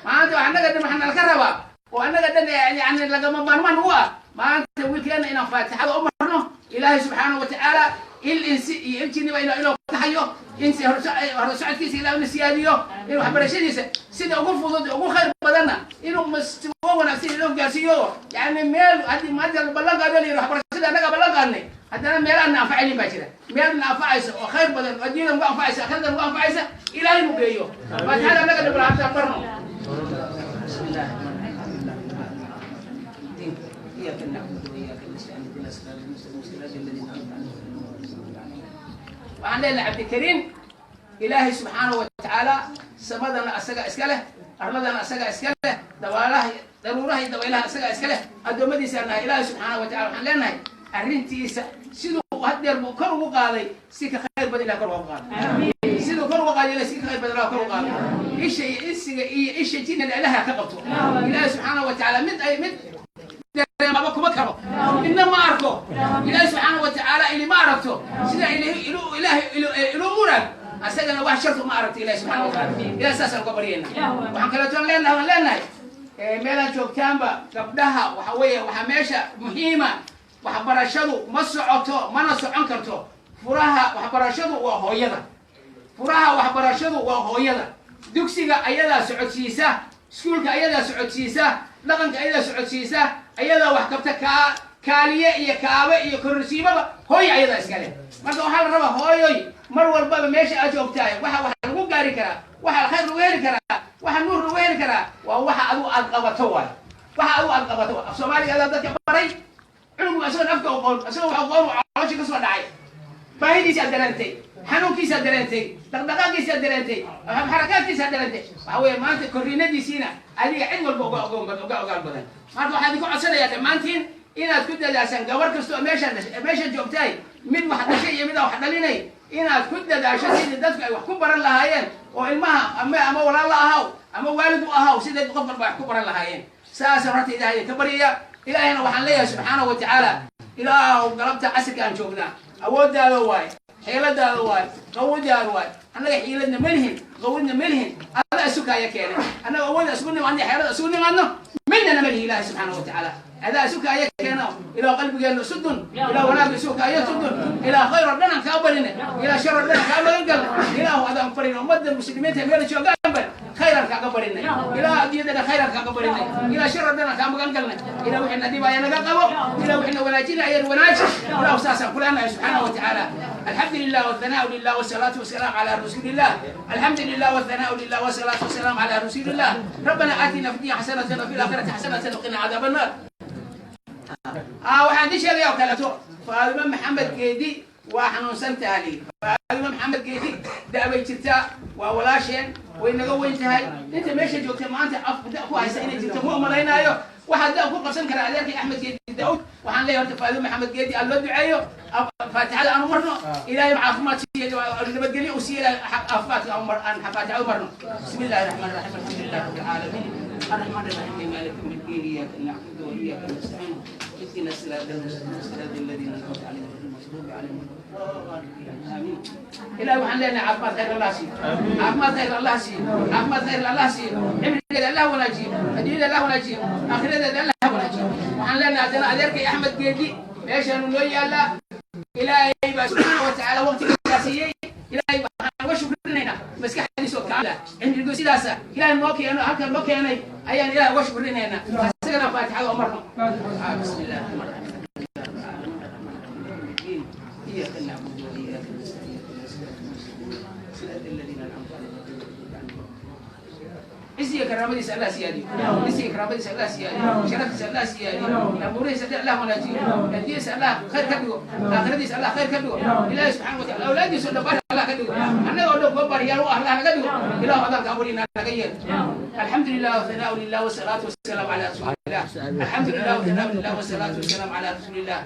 maanta wax annaga dhan waxaa nalka rabaa oo annaga dhan yani lagama maarmaan ugu ah maanta wiilkeena inaan faatixada u marno. Ilaahay subxaanahu wa tacaala il insi iyo il jinniba inuu ka hayo, insi horusocodkiisa Ilaah ina siyaadiyo, in waxbarashadiisa sida ugu fudud ugu khayr badanna inuu mustawa wanaagsan inuu gaarsiiyo. Yani meel haddii maanta ballan qaado la yidhi waxbarashada annaga ballan qaadnay, haddana meel aan na anfacaynin baa jira. Meel na anfacaysa oo khayr badan oo adduunyada nagu anfacaysa, aakhirada nagu anfacaysa, Ilaahay nu geeyo. Faatixada annaga dhibla hataan barno. بسم الله الرحمن الرحيم. إياك نعبد وإياك نستعين، اهدنا الصراط المستقيم، صراط الذين أنعمت عليهم. Waxaan leenahay Cabdikariim, Ilaahay subxaanahu wa tacaala samadana asaga iska leh, arladana asaga iska leh, dabaalaha daruuraha iyo dabaylaha asaga iska leh, addoommadiisa nahay. Ilaahay subxaanahu wa tacala waxaan leenahay arrintiisa siduu haddeer buu kor ugu qaaday, si ka khayr badan Ilah kor ugu qaaday. Siduu kor ugu qaaday Ilah si ka khayr badan Ilah kor ugu qaaday. Isha iyo insiga iyo isha jinnana Ilaha ka qabto. Ilaahay subxaanahu wa tacaala mid ay mid dareemaba kuma karo, midna ma arko. Ilaahay subxaanahu wa tacaala ili ma aragto sida Ilaahay ilu murag asagana wax shartu ma aragto Ilahi subxaana wa tacaala. Ilahay saasaan uga baryayna. Waxaan kaleeto leenahay, waan leenahay meelaad joogtaanba gabdhaha, waxa weeye waxaa meesha muhiima waxbarashadu ma socoto mana socon karto. Furaha waxbarashadu waa hooyada, furaha waxbarashadu waa hooyada. Dugsiga ayadaa socodsiisa, iskuulka ayadaa socodsiisa, dhaqanka ayadaa socodsiisa, ayadaa wax kabta, kaa kaaliye iyo kaabe iyo kororsiimaba hooyo ayadaa iskale. Marka waxaa la rabaa hooyoy mar walbaba meesha aad joogtahay waxa wax lagu gaari karaa, waxa khayr lagu heli karaa, waxa nuur lagu heli karaa waa waxa adigu aad qabato waay, waxa adigu aad qabato. Af Soomaaliga adaa dadka baray cunugu isagoon afka aqoon, isagoo wax aqoon caloosha ka soo dhacay, baahidiisi aad dareentay. Xanuunkiisaa dareentay, dhaqdhaqaaqiisaa dareentay, xarakaadkiisaa dareentay. Waxa weeye maanta korriinadiisiina adiga cid walba uga ogoon badan, uga ogaal badan. Marka waxaan idinku codsanayaa dhammaantiin inaad ku dadaashaan gabar kasta oo meesha meesha joogtahay, mid wax dhashay iyo mid aan wax dhalinay, inaad ku dadaasho sidii dadku ay wax ku baran lahaayeen oo ilmaha ama walaal la ahaw ama waalid u ahaw, sidai qof walba wax ku baran lahaayeen. Saasaan horta Ilaahay ka baryaya. Ilaahayna waxaan leeyahay subxaanahu wa tacaala, Ilaahu galabta casirka aan joognaa awooddaada waay, xiiladaada waay, qawadaada waay. Annaga xiiladna ma lihin, qawadna ma lihin, alla isukaaya keenay. Annaga awoodda isugu nimaadno, xeelada isugu nimaadno midnana ma lihi. Ilaahay subxaanahu wa tacaala adaa isukaaya keeno. Ilaa qalbigeena isu dun, ilaa wanaagga isukaaya isu dun, ilaa khayr oo dhan aan kaa barine, ilaa shar oo dhan aan kaa magan galna. Ilaahu adaan barina, ummadda muslimiinta meel joogaan bar khayran kaaga barinay, ilaa adduunyadana khayran kaaga barinay, ilaa shar oo dhan aan kaa magan galnay. Ilaa wixii na dhibaya naga qabo, ilaa wixii na wanaajinaya wanaaji. Ilaahu saasaan kulanahay subxaanahu wa tacaala. الحمد لله والثناء لله والصلاة والسلام على رسول الله. الحمد لله والثناء لله والصلاة والسلام على رسول الله. ربنا آتنا في الدنيا حسنة وفي الآخرة حسنة وقنا عذاب النار. Waxaan idin sheegaya oo kaleeto, Faadimo Maxamed Geedi waa xanuunsan tahay. Faadimo Maxamed Geedi da'bay jirtaa, waa walaasheen, way naga weyn tahay. Inta meesha joogta maanta af da ku haysa inay jirto ma umalaynaayo. Waxaa da ku qabsan karaa adeerkay Axmed Geedi Daawud. Waxaan leeyahay horta Faadimo Maxamed Geedi aan loo duceeyo, faatixada aanu marno, Ilaahay caafimaad siiyo, nabadgelyo uu siiyo caafimaadka aan faatixada u marno. بسم الله الرحمن الرحيم. الحمد لله رب العالمين الرحمن الرحيم مالك يوم الدين إياك نعبد وإياك نستعين اهدنا الصراط المستقيم صراط الذين أنعمت عليهم غير المغضوب عليهم ولا الضالين آمين. Ilaahay waxaan leenahay caafimaad khayr Allah siiyo, caafimaad khayr Allah siiyo, caafimaad khayr Allah siiyo, cimrigeeda Allah wanaajiyo, adduunyada Allah wanaajiyo, aakhiradeeda Allah wanaajiyo. Waxaan leenahay haddana adeerkay Axmed Geedi meeshaanu noo yaallaa. Ilaahay baa subxaana wa tacaala waqtigaa siiyey. Ilaahay waxaan uga shukrinaynaa maskaxdiisa oo kaamila, cimrigu sidaasa Ilaahay noo keeno, halkan noo keenay ayaan Ilahay uga shukrinaynaa. Isagana faatixada oo marno. بسم الله الرحمن الرحيم. إياك نعبد وإياك نستعين صراط الذين أنعمت عليهم. Cisiga karaamadiisa Allah siyaadiyo, cisiga karaamadiisa Allah siyaadiyo, sharaftiisa Allah siyaadiyo, abuurihiisa Allah wanaajiyo, adduunyadiisa Allah khayr ka dhigo, aakhiradiisa Allah khayr ka dhigo. Ilaahi subxaana wa taala awlaadiisa oo dhan baar Allah ka dhigo, annaga oo dhan kuwa baaryaal u ah Allah naga dhigo. Ilahu adaan ka naga yeel. الحمد لله والثناء لله والصلاة والسلام على رسول الله. الحمد لله والثناء لله والصلاة والسلام على رسول الله.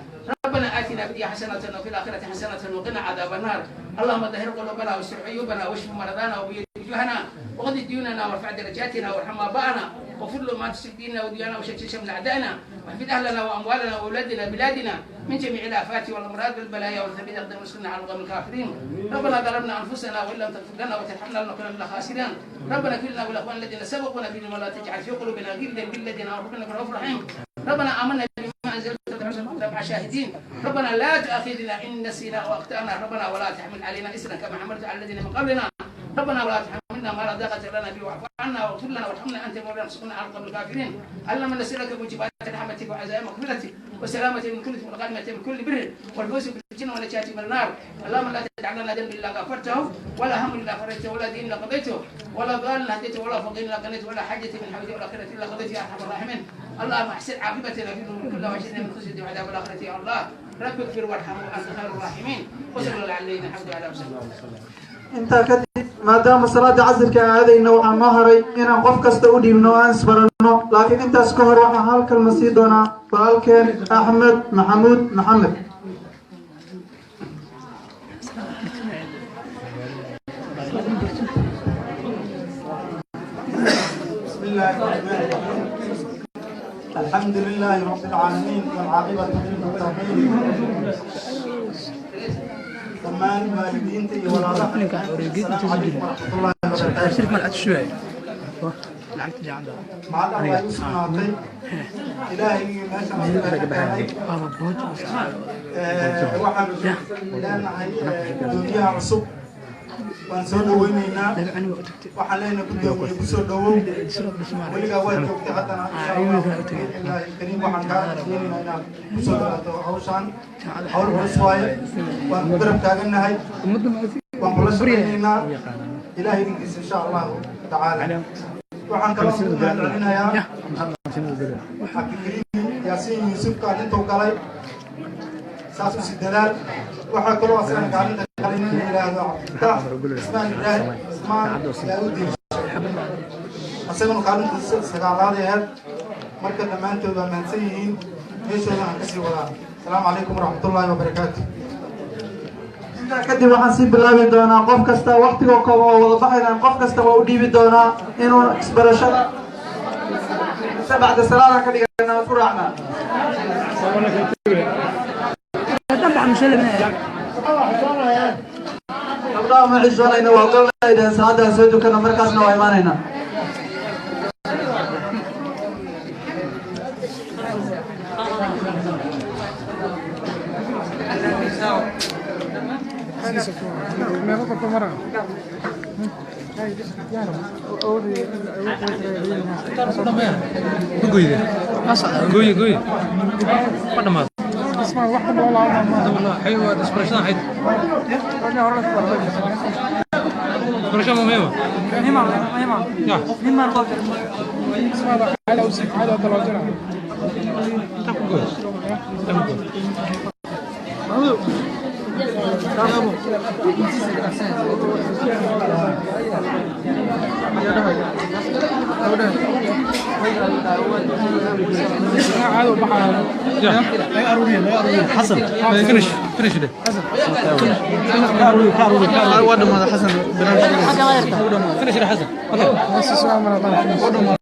ربنا آتنا في الدنيا حسنة وفي الآخرة حسنة وقنا عذاب النار. اللهم طهر قلوبنا واستر عيوبنا واشف مرضانا وبيض وجوهنا وقض ديوننا وارفع درجاتنا وارحم آباءنا واغفر لهم ما تسدينا وديانا وشتت شمل أعدائنا واحفظ أهلنا وأموالنا وأولادنا بلادنا من جميع الآفات والأمراض والبلايا وثبت أقدام وانصرنا على القوم الكافرين. ربنا ظلمنا أنفسنا وإن لم تغفر لنا وترحمنا لنكونن من الخاسرين. ربنا اغفر لنا ولإخواننا الذين سبقونا بالإيمان ولا تجعل في قلوبنا غلا للذين آمنوا ربنا رؤوف رحيم. ربنا آمنا بما أنزلت مع شاهدين. ربنا لا تؤاخذنا إن نسينا وأخطأنا. ربنا ولا تحمل علينا إصرا كما حملت على الذين من قبلنا. ربنا ولا تحملنا ما لا طاقة لنا به واعف عنا واغفر لنا وارحمنا أنت مولانا انصرنا على القوم الكافرين. اللهم نسألك موجبات رحمتك وعزائم مغفرتك وسلامة من كل إثم والغنيمة من كل بر والفوز بالجنة والنجاة من النار. اللهم لا تدع لنا ذنب إلا غفرته، ولا هم إلا فرجته، ولا دين إلا قضيته، ولا ضال إلا هديته، ولا فقير إلا غنيته، ولا حاجة من حوائج الآخرة إلا قضيتها يا أرحم الراحمين. اللهم احسن عاقبتنا في الأمور كلها واجرنا من خزي وعذاب الآخرة يا الله. رب اغفر وارحم وأنت خير الراحمين. وصلى الله عليه الحمد لله وسلم. Intaa kadib, maadaama salaada casirka aan aadayno, waxaa noo haray inaan qof kasta u dhiibno aan isbaranno, laakiin intaas ka hor waxaan hal kalma sii doonaa walaalkeen Axmed Maxamuud Maxamed. بسم الله الرحمن الرحيم. الحمد لله رب العالمين والعاقبة للمتقين. Dhammaan waalidiinta iyo walaalaha, السلام عليكم ورحمة الله وبركاته. Mahad Allah u sugnaatay, Ilaahaygi meeshan keenay. Waxaanu leenahay gudoomiyaha cusub waan soo dhaweyneynaa. Waxaan leenahay, gudoomiye, kusoo dhawow. Weligaa waa joogtay, haddana insha Allah biidnillaahi kariim waxaan kaa rajeyneynaa inaad kusoo dhawaato hawshaan. Hawl culus waaye. Waan ku garab taagannahay, waan kula shaqaynaynaa Ilahay idinkiisa insha Allahu tacaala. Waxaan kaloo ugu mahadcelinayaa Cabdikariim Yaasiin Yuusuf, kaalintuu galay saas u si dadaal. Waxaa kaloo asagana kaalinta Kale nin la yidhaahdo Cabdifataax Cismaan Ibraahim Cismaan Daawud asaguna kaalinta sagaalaad ay ahayd. Marka dhammaantood waa mahadsan yihiin, meeshooda aan kasii wadaa. Asalaamu calaykum waraxmatullaahi wabarakaatu. Intaa kadib waxaan sii bilaabi doonaa qof kasta waktigoo kooban oo wada baxaynaan, qof kasta waa u dhiibi doonaa inuu isbarashada mise bacda salaadaan ka dhigana isku raacnaa. Gabdhaha ma xishoonayna, waa ogolnaydeen salaadaan soo tukana, markaasna waa imaanaynaa. Gooye, gooye, ma dhamaad. Isbarashadan xayd isbarasho ma muhiima? Inta ku gooy, inta ku gooy. حسن. Finish, finish ده. Waa dhamaada, Xasan. Finish ده, حسن. Okay.